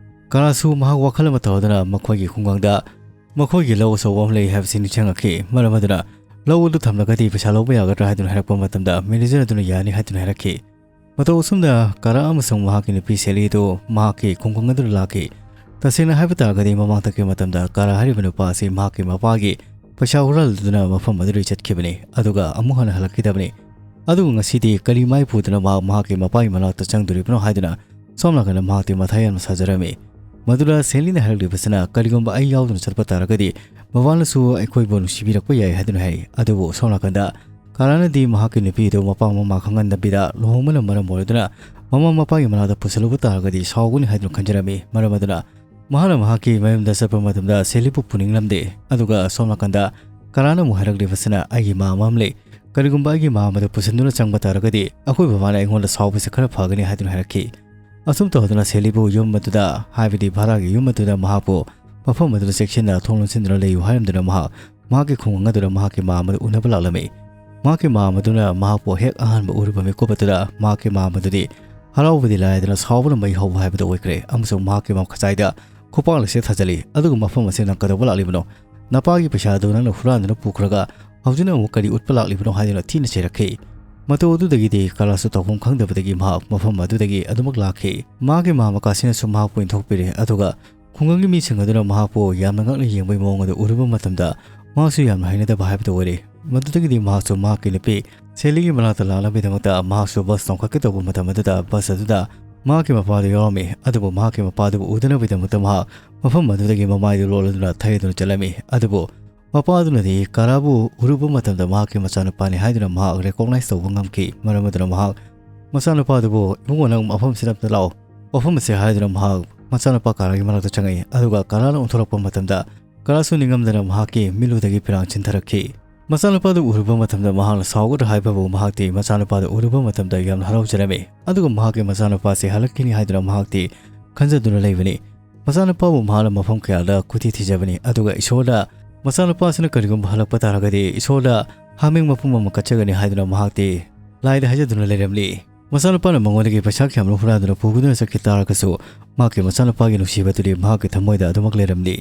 ꯀꯥꯔꯥꯁꯨ ꯃꯍꯥꯛ ꯋꯥꯈꯜ ꯑꯃ ꯇꯧꯔꯗꯨꯅ ꯃꯈꯣꯏꯒꯤ ꯈꯨꯡꯒꯪꯗ ꯃꯈꯣꯏꯒꯤ ꯂꯧ ꯑꯆꯧꯕ ꯑꯃ ꯂꯩ ꯍꯥꯏꯕꯁꯤ ꯅꯤꯡꯁꯤꯡꯉꯛꯈꯤ꯫ ꯃꯔꯝ ꯑꯗꯨꯅ ꯂꯧ ꯑꯗꯨ ꯊꯝꯂꯒꯗꯤ ꯄꯩꯁꯥ ꯂꯧꯕ ꯌꯥꯒꯗ꯭ꯔꯥ ꯍꯥꯏꯗꯨꯅ ꯍꯥꯏꯔꯛꯄ ꯃꯇꯝꯗ, ꯃꯦꯅꯦꯖꯔ ꯑꯗꯨꯅ ꯌꯥꯅꯤ ꯍꯥꯏꯗꯨꯅ ꯍꯥꯏꯔꯛꯈꯤ꯫ ꯃꯇꯧ ꯑꯁꯨꯝꯅ ꯀꯥꯔꯥ ꯑꯃꯁꯨꯡ ꯃꯍꯥꯛꯀꯤ ꯅꯨꯄꯤ ꯁꯦꯂꯤꯗꯨ ꯃꯍꯥꯛꯀꯤ ꯈꯨꯡꯒꯪ ꯑꯗꯨꯗ ꯂꯥꯛꯈꯤ꯫ ꯇꯁꯦꯡꯅ ꯍꯥꯏꯕ ꯇꯥꯔꯒꯗꯤ, ꯃꯃꯥꯡ ꯊꯛꯀꯤ ꯃꯇꯝꯗ ꯀꯥꯔꯥ ꯍꯥꯏꯔꯤꯕ ꯅꯨꯄꯥ ꯑꯁꯤ ꯃꯍꯥꯛꯀꯤ ꯃꯄꯥꯒꯤ ꯄꯩꯁꯥ ꯍꯨꯔꯥꯜꯂꯗꯨꯅ ꯃꯐꯝ ꯑꯗꯨꯗꯒꯤ ꯆꯠꯈꯤꯕꯅꯤ, ꯑꯗꯨꯒ ꯑꯃꯨꯛ ꯍꯟꯅ ꯍꯜꯂꯛꯈꯤꯗꯕꯅꯤ꯫ ꯑꯗꯨꯒ ꯉꯁꯤꯗꯤ ꯀꯔꯤ ꯃꯥꯏ ꯄꯨꯗꯨꯅ ꯃꯍꯥꯛ ꯃꯍꯥꯛꯀꯤ ꯃꯄꯥꯒꯤ ꯃꯅꯥꯛꯇ ꯆꯪꯗꯣꯔꯤꯕꯅꯣ ꯍꯥꯏꯗꯨꯅ ꯁꯣꯝ ꯅꯥꯀꯟꯗ ꯃꯍꯥꯛꯇꯤ ꯃꯊꯥ ꯌꯥꯝꯅ ꯁꯥꯖꯔꯝꯃꯤ꯫ ꯃꯗꯨꯗ ꯁꯦꯂꯤꯅ ꯍꯥꯏꯔꯛꯂꯤꯕꯁꯤꯅ, "ꯀꯔꯤꯒꯨꯝꯕ ꯑꯩ ꯌꯥꯎꯗꯨꯅ ꯆꯠꯄ ꯇꯥꯔꯒꯗꯤ ꯃꯃꯥꯅꯁꯨ ꯑꯩꯈꯣꯏꯕꯨ ꯅꯨꯡꯁꯤꯕꯤꯔꯛꯄ ꯌꯥꯏ" ꯍꯥꯏꯗꯨꯅ ꯍꯥꯏꯔꯤ꯫ ꯑꯗꯨꯕꯨ ꯁꯣꯝ ꯅꯥꯀꯟꯗ ꯀꯥꯔꯥꯅꯗꯤ ꯃꯍꯥꯛꯀꯤ ꯅꯨꯄꯤꯗꯨ ꯃꯄꯥ ꯃꯃꯥ ꯈꯪꯍꯟꯗꯕꯤꯗ ꯂꯨꯍꯣꯡꯕꯅ ꯃꯔꯝ ꯑꯣꯏꯔꯗꯨꯅ ꯃꯃꯥ ꯃꯄꯥꯒꯤ ꯃꯅꯥꯛꯇ ꯄꯨꯁꯤꯜꯂꯨꯕ ꯇꯥꯔꯒꯗꯤ ꯁꯥꯎꯒꯅꯤ ꯍꯥꯏꯗꯨꯅ ꯈꯟꯖꯔꯝꯃꯤ꯫ ꯃꯔꯝ ꯑꯗꯨꯅ ꯃꯍꯥꯛꯅ ꯃꯍꯥꯛꯀꯤ ꯃꯌꯨꯝꯗ ꯆꯠꯄ ꯃꯇꯝꯗ ꯁꯦꯂꯤꯕꯨ ꯄꯨꯅꯤꯡꯂꯝꯗꯦ꯫ ꯑꯗꯨꯒ ꯁꯣꯝ ꯅꯥꯀꯟꯗ ꯀꯥꯔꯥꯅ ꯑꯃꯨꯛ ꯍꯥꯏꯔꯛꯂꯤꯕꯁꯤꯅ, "ꯑꯩꯒꯤ ꯃꯥ ꯑꯃ ꯂꯩ, ꯀꯔꯤꯒꯨꯝꯕ ꯑꯩꯒꯤ ꯃꯥ ꯑꯃꯗ ꯄꯨꯁꯤꯟꯗꯨꯅ ꯆꯪꯕ ꯇꯥꯔꯒꯗꯤ ꯑꯩꯈꯣꯏ ꯕꯕꯥꯅ ꯑꯩꯉꯣꯟꯗ ꯁꯥꯎꯕꯁꯦ ꯈꯔ ꯐꯒꯅꯤ" ꯍꯥꯏꯗꯨꯅ ꯍꯥꯏꯔꯛꯈꯤ꯫ ꯑꯁꯨꯝ ꯇꯧꯗꯅ ꯁꯦꯂꯤꯕꯨ ꯌꯨꯝ ꯑꯗꯨꯗ, ꯍꯥꯏꯕꯗꯤ ꯚꯔꯥꯒꯤ ꯌꯨꯝ ꯑꯗꯨꯗ ꯃꯍꯥꯛꯄꯨ ꯃꯐꯝ ꯑꯗꯨꯗ ꯆꯦꯛꯁꯤꯟꯅ ꯊꯣꯡ ꯂꯣꯟꯁꯤꯟꯗꯨꯅ ꯂꯩꯌꯨ ꯍꯥꯏꯔꯝꯗꯨꯅ ꯃꯍꯥꯛ ꯃꯍꯥꯛꯀꯤ ꯈꯨꯡꯒꯪ ꯑꯗꯨꯗ ꯃꯍꯥꯛꯀꯤ ꯃꯥ ꯑꯃꯗ ꯎꯅꯕ ꯂꯥꯛꯂꯝꯃꯤ꯫ ꯃꯍꯥꯛꯀꯤ ꯃꯥ ꯑꯃꯗꯨꯅ ꯃꯍꯥꯛꯄꯨ ꯍꯦꯛ ꯑꯍꯥꯟꯕ ꯎꯔꯨꯕ ꯃꯤꯀꯨꯞ ꯑꯗꯨꯗ ꯃꯍꯥꯛꯀꯤ ꯃꯥ ꯑꯃꯗꯨꯗꯤ ꯍꯔꯥꯎꯕꯗꯤ ꯂꯥꯏꯗꯅ ꯁꯥꯎꯕꯅ ꯃꯩ ꯍꯧꯕ ꯍꯥꯏꯕꯗꯨ ꯑꯣꯏꯈ꯭ꯔꯦ, ꯑꯃꯁꯨꯡ ꯃꯍꯥꯛꯀꯤ ꯃꯈꯆꯥꯏꯗ ꯈꯨꯄꯥꯛꯅ ꯁꯦꯠ ꯊꯥꯖꯤꯜꯂꯤ꯫ "ꯑꯗꯨꯒ ꯃꯐꯝ ꯑꯁꯤꯗ ꯅꯪ ꯀꯩꯗꯧꯕ ꯂꯥꯛꯂꯤꯕꯅꯣ? ꯅꯄꯥꯒꯤ ꯄꯩꯁꯥ ꯑꯗꯨ ꯅꯪꯅ ꯍꯨꯔꯥꯟꯗꯨꯅ ꯄꯨꯈ꯭ꯔꯒ ꯍꯧꯖꯤꯛꯅ ꯑꯃꯨꯛ ꯀꯔꯤ ꯎꯠꯄ ꯂꯥꯛꯂꯤꯕꯅꯣ?" ꯍꯥꯏꯗꯨꯅ ꯊꯤꯅ ꯆꯩꯔꯛꯈꯤ꯫ ꯃꯇꯧ ꯑꯗꯨꯗꯒꯤꯗꯤ ꯀꯥꯔꯥꯁꯨ ꯇꯧꯐꯝ ꯈꯪꯗꯕꯗꯒꯤ ꯃꯍꯥꯛ ꯃꯐꯝ ꯑꯗꯨꯗꯒꯤ ꯑꯗꯨꯃꯛ ꯂꯥꯛꯈꯤ꯫ ꯃꯍꯥꯛꯀꯤ ꯃꯃꯥ ꯃꯄꯥꯁꯤꯅꯁꯨ ꯃꯍꯥꯛꯄꯨ ꯏꯟꯊꯣꯛꯄꯤꯔꯦ, ꯑꯗꯨꯒ ꯈꯨꯡꯒꯪꯒꯤ ꯃꯤꯁꯤꯡ ꯑꯗꯨꯅ ꯃꯍꯥꯛꯄꯨ ꯌꯥꯝꯅ ꯉꯛꯅ ꯌꯦꯡꯕꯒꯤ ꯃꯑꯣꯡ ꯑꯗꯨ ꯎꯔꯨꯕ ꯃꯇꯝꯗ ꯃꯍꯥꯛꯁꯨ ꯌꯥꯝꯅ ꯍꯩꯅꯗꯕ ꯍꯥꯏꯕꯗꯨ ꯑꯣꯏꯔꯦ꯫ ꯃꯗꯨꯗꯒꯤꯗꯤ ꯃꯍꯥꯛꯁꯨ ꯃꯍꯥꯛꯀꯤ ꯅꯨꯄꯤ ꯁꯦꯂꯤꯒꯤ ꯃꯅꯥꯛꯇ ꯂꯥꯛꯅꯕꯒꯤꯗꯃꯛꯇ ꯃꯍꯥꯛꯁꯨ ꯕꯁ ꯇꯣꯡꯈꯠꯀꯦ ꯇꯧꯕ ꯃꯇꯝ ꯑꯗꯨꯗ ꯕꯁ ꯑꯗꯨꯗ ꯃꯍꯥꯛꯀꯤ ꯃꯄꯥꯗꯨ ꯌꯥꯎꯔꯝꯃꯤ꯫ ꯑꯗꯨꯕꯨ ꯃꯍꯥꯛꯀꯤ ꯃꯄꯥꯗꯨꯕꯨ ꯎꯗꯅꯕꯒꯤꯗꯃꯛꯇ ꯃꯍꯥꯛ ꯃꯐꯝ ꯑꯗꯨꯗꯒꯤ ꯃꯃꯥꯏꯗꯨ ꯂꯣꯠꯂꯗꯨꯅ ꯊꯩꯗꯨꯅ ꯆꯠꯂꯝꯃꯤ꯫ ꯑꯗꯨꯕꯨ ꯃꯄꯥ ꯑꯗꯨꯅꯗꯤ ꯀꯥꯔꯥꯕꯨ ꯎꯔꯨꯕ ꯃꯇꯝꯗ ꯃꯍꯥꯛꯀꯤ ꯃꯆꯥꯅꯨꯄꯥꯅꯤ ꯍꯥꯏꯗꯨꯅ ꯃꯍꯥꯛ recognize ꯇꯧꯕ ꯉꯝꯈꯤ꯫ ꯃꯔꯝ ꯑꯗꯨꯅ ꯃꯍꯥꯛ ꯃꯆꯥꯅꯨꯄꯥꯗꯨꯕꯨ, "ꯏꯕꯨꯡꯉꯣ, ꯅꯪ ꯃꯐꯝꯁꯤꯗ ꯑꯝꯇ ꯂꯥꯛꯑꯣ, ꯃꯐꯝ ꯑꯁꯦ" ꯍꯥꯏꯗꯨꯅ ꯃꯍꯥꯛ ꯃꯆꯥꯅꯨꯄꯥ ꯀꯥꯔꯥꯒꯤ ꯃꯅꯥꯛꯇ ꯆꯪꯉꯛꯏ꯫ ꯑꯗꯨꯒ ꯀꯥꯔꯥꯅ ꯑꯣꯟꯊꯣꯔꯛꯄ ꯃꯇꯝꯗ ꯀꯥꯔꯥꯁꯨ ꯅꯤꯡꯉꯝꯗꯅ ꯃꯍꯥꯛꯀꯤ ꯃꯤꯠꯂꯨꯗꯒꯤ ꯐꯤꯔꯥꯡ ꯆꯤꯟꯊꯔꯛꯈꯤ꯫ ꯃꯆꯥꯅꯨꯄꯥꯗꯨ ꯎꯔꯨꯕ ꯃꯇꯝꯗ ꯃꯍꯥꯛꯅ ꯁꯥꯎꯒꯗ꯭ꯔꯥ ꯍꯥꯏꯕꯕꯨ ꯃꯍꯥꯛꯇꯤ ꯃꯆꯥꯅꯨꯄꯥꯗꯨ ꯎꯔꯨꯕ ꯃꯇꯝꯗ ꯌꯥꯝꯅ ꯍꯔꯥꯎꯖꯔꯝꯃꯤ꯫ ꯑꯗꯨꯒ ꯃꯍꯥꯛꯀꯤ ꯃꯆꯥꯅꯨꯄꯥꯁꯤ ꯍꯜꯂꯛꯈꯤꯅꯤ ꯍꯥꯏꯗꯨꯅ ꯃꯍꯥꯛꯇꯤ ꯈꯟꯖꯗꯨꯅ ꯂꯩꯕꯅꯤ꯫ ꯃꯆꯥꯅꯨꯄꯥꯕꯨ ꯃꯍꯥꯛꯅ ꯃꯐꯝ ꯀꯌꯥꯗ ꯀꯣꯏꯊꯤ ꯊꯤꯖꯕꯅꯤ꯫ ꯑꯗꯨꯒ ꯏꯁꯣꯔꯗ ꯃꯆꯥꯅꯨꯄꯥꯁꯤꯅ ꯀꯔꯤꯒꯨꯝꯕ ꯍꯜꯂꯛꯄ ꯇꯥꯔꯒꯗꯤ ꯏꯁꯣꯔꯗ ꯍꯥꯃꯦꯡ ꯃꯄꯨꯝ ꯑꯃ ꯀꯠꯆꯒꯅꯤ ꯍꯥꯏꯗꯨꯅ ꯃꯍꯥꯛꯇꯤ ꯂꯥꯏꯗ ꯍꯥꯏꯖꯗꯨꯅ ꯂꯩꯔꯝꯂꯤ꯫ ꯃꯆꯥꯅꯨꯄꯥꯅ ꯃꯉꯣꯟꯗꯒꯤ ꯄꯩꯁꯥ ꯀꯌꯥꯝ ꯍꯨꯔꯥꯟꯗꯨꯅ ꯄꯨꯗꯨꯅ ꯆꯠꯈꯤ ꯇꯥꯔꯒꯁꯨ ꯃꯍꯥꯛꯀꯤ ꯃꯆꯥꯅꯨꯄꯥꯒꯤ ꯅꯨꯡꯁꯤꯕꯗꯨꯗꯤ ꯃꯍꯥꯛꯀꯤ ꯊꯃꯣꯏꯗ ꯑꯗꯨꯃꯛ ꯂꯩꯔꯝꯂꯤ꯫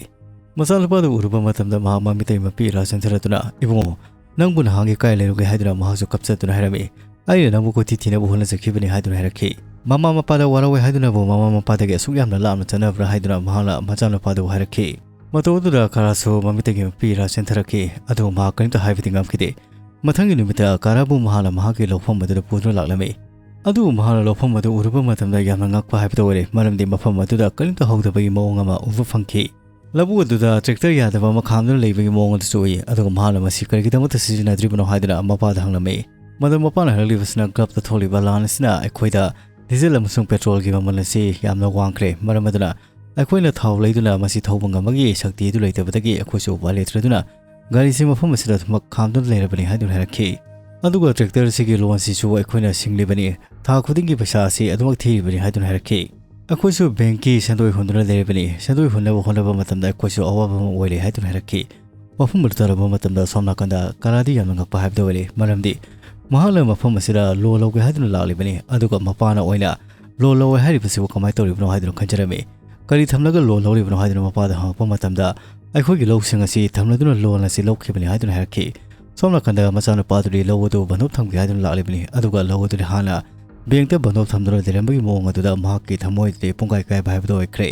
ꯃꯆꯥꯅꯨꯄꯥꯗꯨ ꯎꯔꯨꯕ ꯃꯇꯝꯗ ꯃꯍꯥꯛ ꯃꯃꯤꯠꯇꯒꯤ ꯃꯄꯤ ꯏꯔꯥ ꯆꯦꯟꯊꯔꯗꯨꯅ, "ꯏꯕꯨꯡꯉꯣ, ꯅꯪꯕꯨ ꯅꯍꯥꯟꯒꯤ ꯀꯥꯏ ꯂꯩꯔꯨꯒꯦ?" ꯍꯥꯏꯗꯨꯅ ꯃꯍꯥꯛꯁꯨ ꯀꯞꯆꯗꯨꯅ ꯍꯥꯏꯔꯝꯃꯤ꯫ "ꯑꯩꯅ ꯅꯪꯕꯨ ꯀꯣꯏꯊꯤ ꯊꯤꯅꯕ ꯍꯣꯠꯅꯖꯈꯤꯕꯅꯤ" ꯍꯥꯏꯗꯨꯅ ꯍꯥꯏꯔꯛꯈꯤ꯫ ꯃꯃꯥ ꯃꯄꯥꯗ ꯋꯥꯔꯧꯋꯦ ꯍꯥꯏꯗꯨꯅꯕꯨ ꯃꯃꯥ ꯃꯄꯥꯗꯒꯤ ꯑꯁꯨꯛ ꯌꯥꯝꯅ ꯂꯥꯞꯅ ꯆꯠꯅꯕ꯭ꯔꯥ ꯍꯥꯏꯗꯨꯅ ꯃꯍꯥꯛꯅ ꯃꯆꯥꯅꯨꯄꯥꯗꯨ ꯍꯥꯏꯔꯛꯈꯤ꯫ ꯃꯇꯧ ꯑꯗꯨꯗ ꯀꯥꯔꯥꯁꯨ ꯃꯃꯤꯠꯇꯒꯤ ꯃꯄꯤ ꯏꯔꯥ ꯆꯦꯟꯊꯔꯛꯈꯤ꯫ ꯑꯗꯨꯕꯨ ꯃꯍꯥꯛ ꯀꯔꯤꯝꯇ ꯍꯥꯏꯕꯗꯤ ꯉꯝꯈꯤꯗꯦ꯫ ꯃꯊꯪꯒꯤ ꯅꯨꯃꯤꯠꯇ ꯀꯥꯔꯥꯕꯨ ꯃꯍꯥꯛꯅ ꯃꯍꯥꯛꯀꯤ ꯂꯧꯐꯝ ꯑꯗꯨꯗ ꯄꯨꯗꯨꯅ ꯂꯥꯛꯂꯝꯃꯤ꯫ ꯑꯗꯨꯕꯨ ꯃꯍꯥꯛꯅ ꯂꯧꯐꯝ ꯑꯗꯨ ꯎꯔꯨꯕ ꯃꯇꯝꯗ ꯌꯥꯝꯅ ꯉꯛꯄ ꯍꯥꯏꯕꯗꯨ ꯑꯣꯏꯔꯦ, ꯃꯔꯝꯗꯤ ꯃꯐꯝ ꯑꯗꯨꯗ ꯀꯔꯤꯝꯇ ꯍꯧꯗꯕꯒꯤ ꯃꯑꯣꯡ ꯑꯃ ꯎꯕ ꯐꯪꯈꯤ꯫ ꯂꯧꯕꯨꯛ ꯑꯗꯨꯗ ꯇ꯭ꯔꯦꯛꯇꯔ ꯌꯥꯗꯕ ꯑꯃ ꯈꯥꯝꯗꯨꯅ ꯂꯩꯕꯒꯤ ꯃꯑꯣꯡ ꯑꯗꯨꯁꯨ ꯎꯏ꯫ ꯑꯗꯨꯒ ꯃꯍꯥꯛꯅ ꯃꯁꯤ ꯀꯔꯤꯒꯤꯗꯃꯛꯇ ꯁꯤꯖꯤꯟꯅꯗ꯭ꯔꯤꯕꯅꯣ ꯍꯥꯏꯗꯨꯅ ꯃꯄꯥꯗ ꯍꯪꯂꯝꯃꯤ꯫ ꯃꯗꯨ ꯃꯄꯥꯅ ꯍꯥꯏꯔꯛꯂꯤꯕꯁꯤꯅ ꯒ꯭ꯔꯕꯇ ꯊꯣꯛꯂꯤꯕ ꯂꯥꯟ ꯑꯁꯤꯅ ꯑꯩꯈꯣꯏꯗ ꯗꯤꯖꯜ ꯑꯃꯁꯨꯡ ꯄꯦꯇ꯭ꯔꯣꯜꯒꯤ ꯃꯃꯜ ꯑꯁꯤ ꯌꯥꯝꯅ ꯋꯥꯡꯈ꯭ꯔꯦ꯫ ꯃꯔꯝ ꯑꯗꯨꯅ ꯑꯩꯈꯣꯏꯅ ꯊꯥꯎ ꯂꯩꯗꯨꯅ ꯃꯁꯤ ꯊꯧꯕ ꯉꯝꯕꯒꯤ ꯁꯛꯇꯤ ꯑꯗꯨ ꯂꯩꯇꯕꯗꯒꯤ ꯑꯩꯈꯣꯏꯁꯨ ꯎꯄꯥꯏ ꯂꯩꯇ꯭ꯔꯗꯨꯅ ꯒꯥꯔꯤꯁꯤ ꯃꯐꯝ ꯑꯁꯤꯗ ꯑꯗꯨꯃꯛ ꯈꯥꯝꯗꯨꯅ ꯂꯩꯔꯕꯅꯤ ꯍꯥꯏꯗꯨꯅ ꯍꯥꯏꯔꯛꯈꯤ꯫ ꯑꯗꯨꯒ ꯇ꯭ꯔꯦꯛꯇꯔ ꯑꯁꯤꯒꯤ ꯂꯣꯟꯁꯤꯁꯨ ꯑꯩꯈꯣꯏꯅ ꯁꯤꯡꯂꯤꯕꯅꯤ, ꯊꯥ ꯈꯨꯗꯤꯡꯒꯤ ꯄꯩꯁꯥ ꯑꯁꯤ ꯑꯗꯨꯃꯛ ꯊꯤꯔꯤꯕꯅꯤ ꯍꯥꯏꯗꯨꯅ ꯍꯥꯏꯔꯛꯈꯤ꯫ ꯑꯩꯈꯣꯏꯁꯨ ꯕꯦꯡꯀꯤ ꯁꯦꯟꯗꯣꯏ ꯍꯨꯟꯗꯨꯅ ꯂꯩꯔꯤꯕꯅꯤ, ꯁꯦꯟꯗꯣꯏ ꯍꯨꯟꯅꯕ ꯍꯣꯠꯅꯕ ꯃꯇꯝꯗ ꯑꯩꯈꯣꯏꯁꯨ ꯑꯋꯥꯕ ꯑꯃ ꯑꯣꯏꯔꯦ ꯍꯥꯏꯗꯨꯅ ꯍꯥꯏꯔꯛꯈꯤ꯫ ꯃꯐꯝ ꯑꯗꯨ ꯇꯥꯔꯕ ꯃꯇꯝꯗ ꯁꯣꯝ ꯅꯥꯀꯟꯗ ꯀꯥꯔꯥꯗꯤ ꯌꯥꯝꯅ ꯉꯛꯄ ꯍꯥꯏꯕꯗꯨ ꯑꯣꯏꯔꯦ, ꯃꯔꯝꯗꯤ ꯃꯍꯥꯛꯅ ꯃꯐꯝ ꯑꯁꯤꯗ ꯂꯣꯟ ꯂꯧꯒꯦ ꯍꯥꯏꯗꯨꯅ ꯂꯥꯛꯂꯤꯕꯅꯤ, ꯑꯗꯨꯒ ꯃꯄꯥꯅ ꯑꯣꯏꯅ ꯂꯣꯟ ꯂꯧꯋꯦ ꯍꯥꯏꯔꯤꯕꯁꯤꯕꯨ ꯀꯃꯥꯏꯅ ꯇꯧꯔꯤꯕꯅꯣ ꯍꯥꯏꯗꯨꯅ ꯈꯟꯖꯔꯝꯃꯤ꯫ "ꯀꯔꯤ ꯊꯝꯂꯒ ꯂꯣꯟ ꯂꯧꯔꯤꯕꯅꯣ?" ꯍꯥꯏꯗꯨꯅ ꯃꯄꯥꯗ ꯍꯪꯉꯛꯄ ꯃꯇꯝꯗ, "ꯑꯩꯈꯣꯏꯒꯤ ꯂꯧꯁꯤꯡ ꯑꯁꯤ ꯊꯝꯂꯗꯨꯅ ꯂꯣꯟ ꯑꯁꯤ ꯂꯧꯈꯤꯕꯅꯤ" ꯍꯥꯏꯗꯨꯅ ꯍꯥꯏꯔꯛꯈꯤ꯫ ꯁꯣꯝ ꯅꯥꯀꯟꯗ ꯃꯆꯥꯅꯨꯄꯥꯗꯨꯗꯤ ꯂꯧ ꯑꯗꯨ ꯕꯟꯗꯣꯞ ꯊꯝꯒꯦ ꯍꯥꯏꯗꯨꯅ ꯂꯥꯛꯂꯤꯕꯅꯤ, ꯑꯗꯨꯒ ꯂꯧ ꯑꯗꯨꯗꯤ ꯍꯥꯟꯅ ꯕꯦꯡꯛꯇ ꯕꯟꯗꯣꯞ ꯊꯝꯗꯨꯅ ꯂꯩꯔꯝꯕꯒꯤ ꯃꯑꯣꯡ ꯑꯗꯨꯗ ꯃꯍꯥꯛꯀꯤ ꯊꯃꯣꯏꯗꯗꯤ ꯄꯨꯡꯀꯥꯏ ꯀꯥꯏꯕ ꯍꯥꯏꯕꯗꯨ ꯑꯣꯏꯈ꯭ꯔꯦ꯫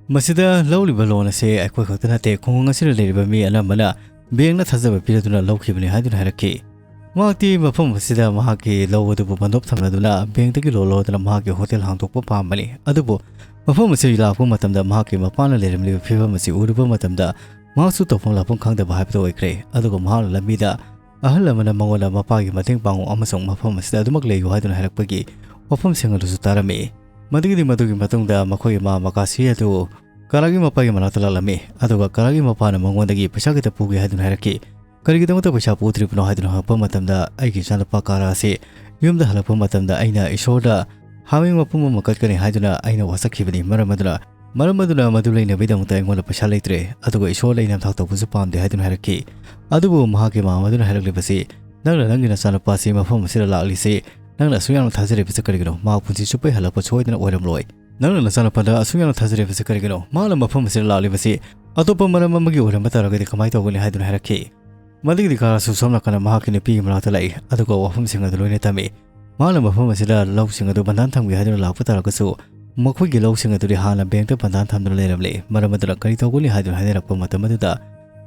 ꯃꯁꯤꯗ ꯂꯧꯔꯤꯕ ꯂꯣꯟ ꯑꯁꯤ ꯑꯩꯈꯣꯏ ꯈꯛꯇ ꯅꯠꯇꯦ, ꯈꯨꯡꯒꯪ ꯑꯁꯤꯗ ꯂꯩꯔꯤꯕ ꯃꯤ ꯑꯅꯝꯕꯅ ꯕꯦꯡꯛꯅ ꯊꯥꯖꯕ ꯄꯤꯔꯗꯨꯅ ꯂꯧꯈꯤꯕꯅꯤ ꯍꯥꯏꯗꯨꯅ ꯍꯥꯏꯔꯛꯈꯤ꯫ ꯃꯍꯥꯛꯇꯤ ꯃꯐꯝ ꯑꯁꯤꯗ ꯃꯍꯥꯛꯀꯤ ꯂꯧ ꯑꯗꯨꯕꯨ ꯕꯟꯗꯣꯞ ꯊꯝꯂꯗꯨꯅ ꯕꯦꯡꯛꯇꯒꯤ ꯂꯣꯟ ꯂꯧꯗꯨꯅ ꯃꯍꯥꯛꯀꯤ ꯍꯣꯇꯦꯜ ꯍꯥꯡꯗꯣꯛꯄ ꯄꯥꯝꯕꯅꯤ꯫ ꯑꯗꯨꯕꯨ ꯃꯐꯝ ꯑꯁꯤ ꯂꯥꯛꯄ ꯃꯇꯝꯗ ꯃꯍꯥꯛꯀꯤ ꯃꯄꯥꯅ ꯂꯩꯔꯝꯂꯤꯕ ꯐꯤꯕꯝ ꯑꯁꯤ ꯎꯔꯨꯕ ꯃꯇꯝꯗ ꯃꯍꯥꯛꯁꯨ ꯇꯧꯐꯝ ꯂꯥꯛꯐꯝ ꯈꯪꯗꯕ ꯍꯥꯏꯕꯗꯨ ꯑꯣꯏꯈ꯭ꯔꯦ꯫ ꯑꯗꯨꯒ ꯃꯍꯥꯛꯅ ꯂꯝꯕꯤꯗ ꯑꯍꯜ ꯑꯃꯅ ꯃꯉꯣꯟꯗ ꯃꯄꯥꯒꯤ ꯃꯇꯦꯡ ꯄꯥꯡꯉꯨ ꯑꯃꯁꯨꯡ ꯃꯐꯝ ꯑꯁꯤꯗ ꯑꯗꯨꯃꯛ ꯂꯩꯌꯨ ꯍꯥꯏꯗꯨꯅ ꯍꯥꯏꯔꯛꯄꯒꯤ ꯋꯥꯐꯝꯁꯤꯡ ꯑꯗꯨꯁꯨ ꯇꯥꯔꯝꯃꯤ꯫ ꯃꯗꯨꯒꯤꯗꯤ ꯃꯗꯨꯒꯤ ꯃꯇꯨꯡꯗ ꯃꯈꯣꯏꯒꯤ ꯃꯥ ꯃꯀꯥꯁꯤ ꯑꯗꯨ ꯀꯥꯔꯥꯒꯤ ꯃꯄꯥꯒꯤ ꯃꯅꯥꯛꯇ ꯂꯥꯛꯂꯝꯃꯤ, ꯑꯗꯨꯒ ꯀꯥꯔꯥꯒꯤ ꯃꯄꯥꯅ ꯃꯉꯣꯟꯗꯒꯤ ꯄꯩꯁꯥ ꯈꯤꯇ ꯄꯨꯒꯦ ꯍꯥꯏꯗꯨꯅ ꯍꯥꯏꯔꯛꯈꯤ꯫ "ꯀꯔꯤꯒꯤꯗꯃꯛꯇ ꯄꯩꯁꯥ ꯄꯨꯗ꯭ꯔꯤꯕꯅꯣ?" ꯍꯥꯏꯗꯨꯅ ꯍꯪꯉꯛꯄ ꯃꯇꯝꯗ, "ꯑꯩꯒꯤ ꯏꯆꯥꯅꯨꯄꯥ ꯀꯥꯔꯥ ꯑꯁꯤ ꯌꯨꯝꯗ ꯍꯜꯂꯛꯄ ꯃꯇꯝꯗ ꯑꯩꯅ ꯏꯁꯣꯔꯗ ꯍꯥꯃꯦꯡ ꯃꯄꯨꯝ ꯑꯃ ꯀꯠꯀꯅꯤ ꯍꯥꯏꯗꯨꯅ ꯑꯩꯅ ꯋꯥꯁꯛꯈꯤꯕꯅꯤ꯫ ꯃꯔꯝ ꯑꯗꯨꯅ, ꯃꯔꯝ ꯑꯗꯨꯅ ꯃꯗꯨ ꯂꯩꯅꯕꯒꯤꯗꯃꯛꯇ ꯑꯩꯉꯣꯟꯗ ꯄꯩꯁꯥ ꯂꯩꯇ꯭ꯔꯦ, ꯑꯗꯨꯒ ꯏꯁꯣꯔꯗ ꯑꯩ ꯅꯝꯊꯥꯛ ꯇꯧꯕꯁꯨ ꯄꯥꯝꯗꯦ" ꯍꯥꯏꯗꯨꯅ ꯍꯥꯏꯔꯛꯈꯤ꯫ ꯑꯗꯨꯕꯨ ꯃꯍꯥꯛꯀꯤ ꯃꯃꯥ ꯑꯗꯨꯅ ꯍꯥꯏꯔꯛꯂꯤꯕꯁꯤ, "ꯅꯪꯅ ꯅꯪꯒꯤ ꯅꯆꯥꯅꯨꯄꯥ ꯑꯁꯤ ꯃꯐꯝ ꯑꯁꯤꯗ ꯂꯥꯛꯂꯤꯁꯤ ꯅꯪꯅ ꯑꯁꯨꯛ ꯌꯥꯝꯅ ꯊꯥꯖꯔꯤꯕꯁꯤ ꯀꯔꯤꯒꯤꯅꯣ? ꯃꯍꯥꯛ ꯄꯨꯟꯁꯤ ꯆꯨꯞꯄ ꯍꯜꯂꯛꯄ ꯁꯣꯏꯗꯅ ꯑꯣꯏꯔꯝꯂꯣꯏ꯫ ꯅꯪꯅ ꯅꯆꯥꯅꯨꯄꯥꯗ ꯑꯁꯨꯛ ꯌꯥꯝꯅ ꯊꯥꯖꯔꯤꯕꯁꯤ ꯀꯔꯤꯒꯤꯅꯣ? ꯃꯍꯥꯛꯅ ꯃꯐꯝ ꯑꯁꯤꯗ ꯂꯥꯛꯂꯤꯕꯁꯤ ꯑꯇꯣꯞꯄ ꯃꯔꯝ ꯑꯃꯒꯤ ꯑꯣꯏꯔꯝꯕ ꯇꯥꯔꯒꯗꯤ ꯀꯃꯥꯏꯅ ꯇꯧꯒꯅꯤ?" ꯍꯥꯏꯗꯨꯅ ꯍꯥꯏꯔꯛꯈꯤ꯫ ꯃꯗꯨꯒꯤꯗꯤ ꯀꯥꯔꯥꯁꯨ ꯁꯣꯝ ꯅꯥꯀꯟꯗ ꯃꯍꯥꯛꯀꯤ ꯅꯨꯄꯤꯒꯤ ꯃꯅꯥꯛꯇ ꯂꯥꯛꯏ, ꯑꯗꯨꯒ ꯋꯥꯐꯝꯁꯤꯡ ꯑꯗꯨ ꯂꯣꯏꯅ ꯇꯝꯃꯤ꯫ ꯃꯍꯥꯛꯅ ꯃꯐꯝ ꯑꯁꯤꯗ ꯂꯧꯁꯤꯡ ꯑꯗꯨ ꯕꯟꯗꯥꯟ ꯊꯝꯒꯦ ꯍꯥꯏꯗꯨꯅ ꯂꯥꯛꯄ ꯇꯥꯔꯒꯁꯨ, ꯃꯈꯣꯏꯒꯤ ꯂꯧꯁꯤꯡ ꯑꯗꯨꯗꯤ ꯍꯥꯟꯅ ꯕꯦꯡꯛꯇ ꯕꯟꯗꯥꯟ ꯊꯝꯗꯨꯅ ꯂꯩꯔꯝꯂꯦ꯫ ꯃꯔꯝ ꯑꯗꯨꯅ ꯀꯔꯤ ꯇꯧꯒꯅꯤ ꯍꯥꯏꯗꯨꯅ ꯍꯥꯏꯅꯔꯛꯄ ꯃꯇꯝ ꯑꯗꯨꯗ,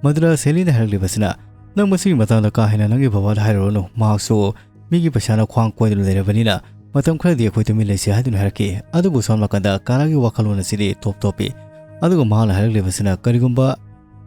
ꯃꯗꯨꯗ ꯁꯦꯂꯤꯅ ꯍꯥꯏꯔꯛꯂꯤꯕꯁꯤꯅ, "ꯅꯪ ꯃꯁꯤꯒꯤ ꯃꯇꯥꯡꯗ ꯀꯥ ꯍꯦꯟꯅ ꯅꯪꯒꯤ ꯕꯕꯥꯗ ꯍꯥꯏꯔꯨꯔꯅꯨ, ꯃꯍꯥꯛꯁꯨ ꯃꯤꯒꯤ ꯄꯩꯁꯥꯅ ꯈ꯭ꯋꯥꯡ ꯀꯣꯏꯗꯨꯅ ꯂꯩꯔꯕꯅꯤꯅ ꯃꯇꯝ ꯈꯔꯗꯤ ꯑꯩꯈꯣꯏ ꯇꯨꯃꯤꯟ ꯂꯩꯁꯤ" ꯍꯥꯏꯗꯨꯅ ꯍꯥꯏꯔꯛꯈꯤ꯫ ꯑꯗꯨꯕꯨ ꯁꯣꯝ ꯅꯥꯀꯟꯗ ꯀꯥꯔꯥꯒꯤ ꯋꯥꯈꯜꯂꯣꯟ ꯑꯁꯤꯗꯤ ꯇꯣꯞ ꯇꯣꯞꯄꯤ꯫ ꯑꯗꯨꯒ ꯃꯍꯥꯛꯅ ꯍꯥꯏꯔꯛꯂꯤꯕꯁꯤꯅ, "ꯀꯔꯤꯒꯨꯝꯕ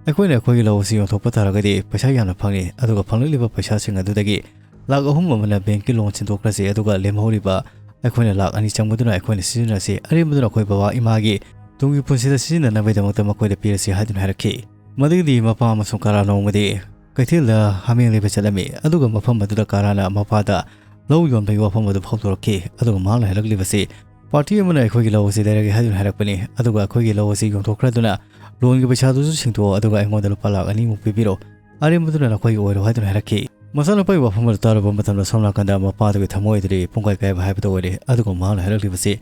ꯑꯩꯈꯣꯏꯅ ꯑꯩꯈꯣꯏꯒꯤ ꯂꯧ ꯑꯁꯤ ꯌꯣꯟꯊꯣꯛꯄ ꯇꯥꯔꯒꯗꯤ ꯄꯩꯁꯥ ꯌꯥꯝꯅ ꯐꯪꯏ, ꯑꯗꯨꯒ ꯐꯪꯂꯛꯂꯤꯕ ꯄꯩꯁꯥꯁꯤꯡ ꯑꯗꯨꯗꯒꯤ ꯂꯥꯛ ꯑꯍꯨꯝ ꯑꯃꯅ ꯕꯦꯡꯛꯀꯤ ꯂꯣꯟ ꯁꯤꯟꯗꯣꯛꯈ꯭ꯔꯁꯤ, ꯑꯗꯨꯒ ꯂꯦꯝꯍꯧꯔꯤꯕ ꯑꯩꯈꯣꯏꯅ ꯂꯥꯛ ꯑꯅꯤ ꯆꯪꯕꯗꯨꯅ ꯑꯩꯈꯣꯏꯅ ꯁꯤꯖꯤꯟꯅꯔꯁꯤ, ꯑꯔꯦꯝꯕꯗꯨꯅ ꯑꯩꯈꯣꯏ ꯕꯕꯥ ꯏꯃꯥꯒꯤ ꯇꯨꯡꯒꯤ ꯄꯨꯟꯁꯤꯗ ꯁꯤꯖꯤꯟꯅꯅꯕꯒꯤꯗꯃꯛꯇ ꯃꯈꯣꯏꯗ ꯄꯤꯔꯁꯤ" ꯍꯥꯏꯗꯨꯅ ꯍꯥꯏꯔꯛꯈꯤ꯫ ꯃꯗꯨꯒꯤꯗꯤ ꯃꯄꯥ ꯑꯃꯁꯨꯡ ꯀꯥꯔꯥ ꯅꯣꯡꯃꯗꯤ ꯀꯩꯊꯦꯜꯗ ꯍꯥꯃꯦꯡ ꯂꯩꯕ ꯆꯠꯂꯝꯃꯤ, ꯑꯗꯨꯒ ꯃꯐꯝ ꯑꯗꯨꯗ ꯀꯥꯔꯥꯅ ꯃꯄꯥꯗ ꯂꯧ ꯌꯣꯟꯕꯒꯤ ꯋꯥꯐꯝ ꯑꯗꯨ ꯐꯥꯎꯗꯣꯔꯛꯈꯤ꯫ ꯑꯗꯨꯒ ꯃꯍꯥꯛꯅ ꯍꯥꯏꯔꯛꯂꯤꯕꯁꯤ, "ꯄꯥꯔꯇꯤ ꯑꯃꯅ ꯑꯩꯈꯣꯏꯒꯤ ꯂꯧ ꯑꯁꯤ ꯂꯩꯔꯒꯦ ꯍꯥꯏꯗꯨꯅ ꯍꯥꯏꯔꯛꯄꯅꯤ, ꯑꯗꯨꯒ ꯑꯩꯈꯣꯏꯒꯤ ꯂꯧ ꯑꯁꯤ ꯌꯣꯟꯊꯣꯛꯈ꯭ꯔꯗꯨꯅ ꯂꯣꯟꯒꯤ ꯄꯩꯁꯥꯗꯨꯁꯨ ꯁꯤꯡꯗꯣꯛꯑꯣ, ꯑꯗꯨꯒ ꯑꯩꯉꯣꯟꯗ ꯂꯨꯄꯥ ꯂꯥꯛ ꯑꯅꯤꯃꯨꯛ ꯄꯤꯕꯤꯔꯣ, ꯑꯔꯦꯝꯕꯗꯨꯅ ꯅꯈꯣꯏꯒꯤ ꯑꯣꯏꯔꯣ" ꯍꯥꯏꯗꯨꯅ ꯍꯥꯏꯔꯛꯈꯤ꯫ ꯃꯆꯥꯅꯨꯄꯥꯒꯤ ꯋꯥꯐꯝ ꯑꯗꯨ ꯇꯥꯔꯨꯕ ꯃꯇꯝꯗ ꯁꯣꯝ ꯅꯥꯀꯟꯗ ꯃꯄꯥꯗꯨꯒꯤ ꯊꯃꯣꯏꯗꯗꯤ ꯄꯨꯡꯀꯥꯏ ꯀꯥꯏꯕ ꯍꯥꯏꯕꯗꯨ ꯑꯣꯏꯔꯦ꯫ ꯑꯗꯨꯒ ꯃꯍꯥꯛꯅ ꯍꯥꯏꯔꯛꯂꯤꯕꯁꯤ,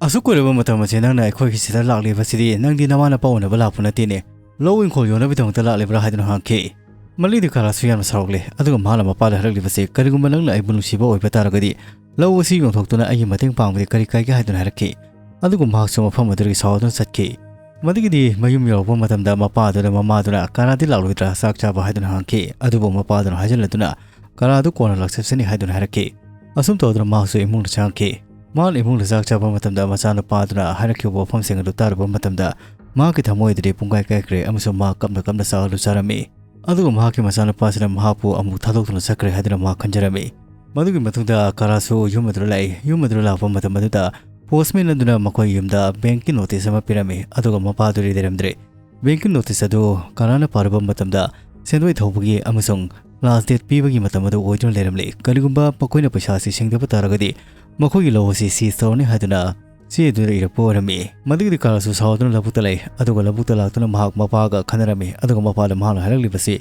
"ꯑꯁꯨꯛ ꯀꯨꯏꯔꯕ ꯃꯇꯝ ꯑꯁꯤ ꯅꯪꯅ ꯑꯩꯈꯣꯏꯒꯤ ꯁꯤꯗ ꯂꯥꯛꯂꯤꯕꯁꯤꯗꯤ ꯅꯪꯗꯤ ꯅꯃꯥ ꯅꯄꯥ ꯎꯅꯕ ꯂꯥꯛꯄ ꯅꯠꯇꯦꯅꯦ, ꯂꯧ ꯏꯪꯈꯣꯜ ꯌꯣꯟꯅꯕꯒꯤꯗꯃꯛꯇ ꯂꯥꯛꯂꯤꯕ꯭ꯔꯥ?" ꯍꯥꯏꯗꯨꯅ ꯍꯪꯉꯛꯈꯤ꯫ ꯃꯗꯨꯒꯤꯗꯤ ꯀꯥꯔꯥꯁꯨ ꯌꯥꯝꯅ ꯁꯥꯎꯔꯛꯂꯦ, ꯑꯗꯨꯒ ꯃꯍꯥꯛꯅ ꯃꯄꯥꯗ ꯍꯥꯏꯔꯛꯂꯤꯕꯁꯤ, "ꯀꯔꯤꯒꯨꯝꯕ ꯅꯪꯅ ꯑꯩꯕꯨ ꯅꯨꯡꯁꯤꯕ ꯑꯣꯏꯕ ꯇꯥꯔꯒꯗꯤ, ꯂꯧ ꯑꯁꯤ ꯌꯣꯟꯊꯣꯛꯇꯨꯅ ꯑꯩꯒꯤ ꯃꯇꯦꯡ ꯄꯥꯡꯕꯗꯤ ꯀꯔꯤ ꯀꯥꯏꯒꯦ?" ꯍꯥꯏꯗꯨꯅ ꯍꯥꯏꯔꯛꯈꯤ꯫ ꯑꯗꯨꯒ ꯃꯍꯥꯛꯁꯨ ꯃꯐꯝ ꯑꯗꯨꯗꯒꯤ ꯁꯥꯎꯗꯨꯅ ꯆꯠꯈꯤ꯫ ꯃꯗꯨꯒꯤꯗꯤ ꯃꯌꯨꯝ ꯌꯧꯔꯛꯄ ꯃꯇꯝꯗ ꯃꯄꯥꯗꯨꯅ ꯃꯃꯥꯗꯨꯅ, "ꯀꯥꯔꯥꯗꯤ ꯂꯥꯛꯂꯣꯏꯗ꯭ꯔꯥ, ꯆꯥꯛ ꯆꯥꯕ?" ꯍꯥꯏꯗꯨꯅ ꯍꯪꯈꯤ꯫ ꯑꯗꯨꯕꯨ ꯃꯄꯥꯗꯨꯅ ꯍꯥꯏꯖꯤꯜꯂꯗꯨꯅ, "ꯀꯥꯔꯥꯗꯨ ꯀꯣꯟꯅ ꯂꯥꯛꯆꯁꯅꯤ" ꯍꯥꯏꯗꯨꯅ ꯍꯥꯏꯔꯛꯈꯤ꯫ ꯑꯁꯨꯝ ꯇꯧꯗꯨꯅ ꯃꯍꯥꯛꯁꯨ ꯏꯃꯨꯡꯗ ꯆꯪꯉꯛꯈꯤ꯫ ꯃꯍꯥꯛꯅ ꯏꯃꯨꯡꯗ ꯆꯥꯛ ꯆꯥꯕ ꯃꯇꯝꯗ ꯃꯆꯥꯅꯨꯄꯥꯗꯨꯅ ꯍꯥꯏꯔꯛꯈꯤꯕ ꯋꯥꯐꯝꯁꯤꯡ ꯑꯗꯨ ꯇꯥꯔꯨꯕ ꯃꯇꯝꯗ ꯃꯍꯥꯛꯀꯤ ꯊꯃꯣꯏ ꯑꯗꯨꯗꯤ ꯄꯨꯡꯀꯥꯏ ꯀꯥꯏꯈ꯭ꯔꯦ ꯑꯃꯁꯨꯡ ꯃꯍꯥꯛ ꯀꯞꯅ ꯀꯞꯅ ꯆꯥꯛ ꯑꯗꯨ ꯆꯥꯔꯝꯃꯤ꯫ ꯑꯗꯨꯒ ꯃꯍꯥꯛꯀꯤ ꯃꯆꯥꯅꯨꯄꯥꯁꯤꯅ ꯃꯍꯥꯛꯄꯨ ꯑꯃꯨꯛ ꯊꯥꯗꯣꯛꯇꯨꯅ ꯆꯠꯈ꯭ꯔꯦ ꯍꯥꯏꯗꯨꯅ ꯃꯍꯥꯛ ꯈꯟꯖꯔꯝꯃꯤ꯫ ꯃꯗꯨꯒꯤ ꯃꯇꯨꯡꯗ ꯀꯥꯔꯥꯁꯨ ꯌꯨꯝ ꯑꯗꯨꯗ ꯂꯥꯛꯏ꯫ ꯌꯨꯝ ꯑꯗꯨꯗ ꯂꯥꯛꯄ ꯃꯇꯝ ꯑꯗꯨꯗ ꯄꯣꯁꯃꯦꯟ ꯑꯗꯨꯅ ꯃꯈꯣꯏꯒꯤ ꯌꯨꯝꯗ ꯕꯦꯡꯀꯤ ꯅꯣꯇꯤꯁ ꯑꯃ ꯄꯤꯔꯝꯃꯤ, ꯑꯗꯨꯒ ꯃꯄꯥꯗꯨꯗꯤ ꯂꯩꯔꯝꯗ꯭ꯔꯦ꯫ ꯕꯦꯡꯀꯤ ꯅꯣꯇꯤꯁ ꯑꯗꯨ ꯀꯥꯔꯥꯅ ꯄꯥꯔꯨꯕ ꯃꯇꯝꯗ ꯁꯦꯟꯗꯣꯏ ꯊꯧꯕꯒꯤ ꯑꯃꯁꯨꯡ ꯂꯥꯁ ꯗꯦꯠ ꯄꯤꯕꯒꯤ ꯃꯇꯝ ꯑꯗꯨ ꯑꯣꯏꯗꯨꯅ ꯂꯩꯔꯝꯂꯦ꯫ ꯀꯔꯤꯒꯨꯝꯕ ꯃꯈꯣꯏꯅ ꯄꯩꯁꯥ ꯑꯁꯤ ꯁꯤꯡꯗꯕ ꯇꯥꯔꯒꯗꯤ ꯃꯈꯣꯏꯒꯤ ꯂꯧ ꯑꯁꯤ ꯁꯤꯖ ꯇꯧꯔꯅꯤ ꯍꯥꯏꯗꯨꯅ ꯆꯦ ꯑꯗꯨꯗ ꯏꯔꯛꯄ ꯑꯣꯏꯔꯝꯃꯤ꯫ ꯃꯗꯨꯒꯤꯗꯤ ꯀꯥꯔꯥꯁꯨ ꯁꯥꯎꯗꯨꯅ ꯂꯧꯕꯨꯛꯇ ꯂꯩ, ꯑꯗꯨꯒ ꯂꯧꯕꯨꯛꯇ ꯂꯥꯛꯇꯨꯅ ꯃꯍꯥꯛ ꯃꯄꯥꯒ ꯈꯟꯅꯔꯝꯃꯤ, ꯑꯗꯨꯒ ꯃꯄꯥꯗ ꯃꯍꯥꯛꯅ ꯍꯥꯏꯔꯛꯂꯤꯕꯁꯤ,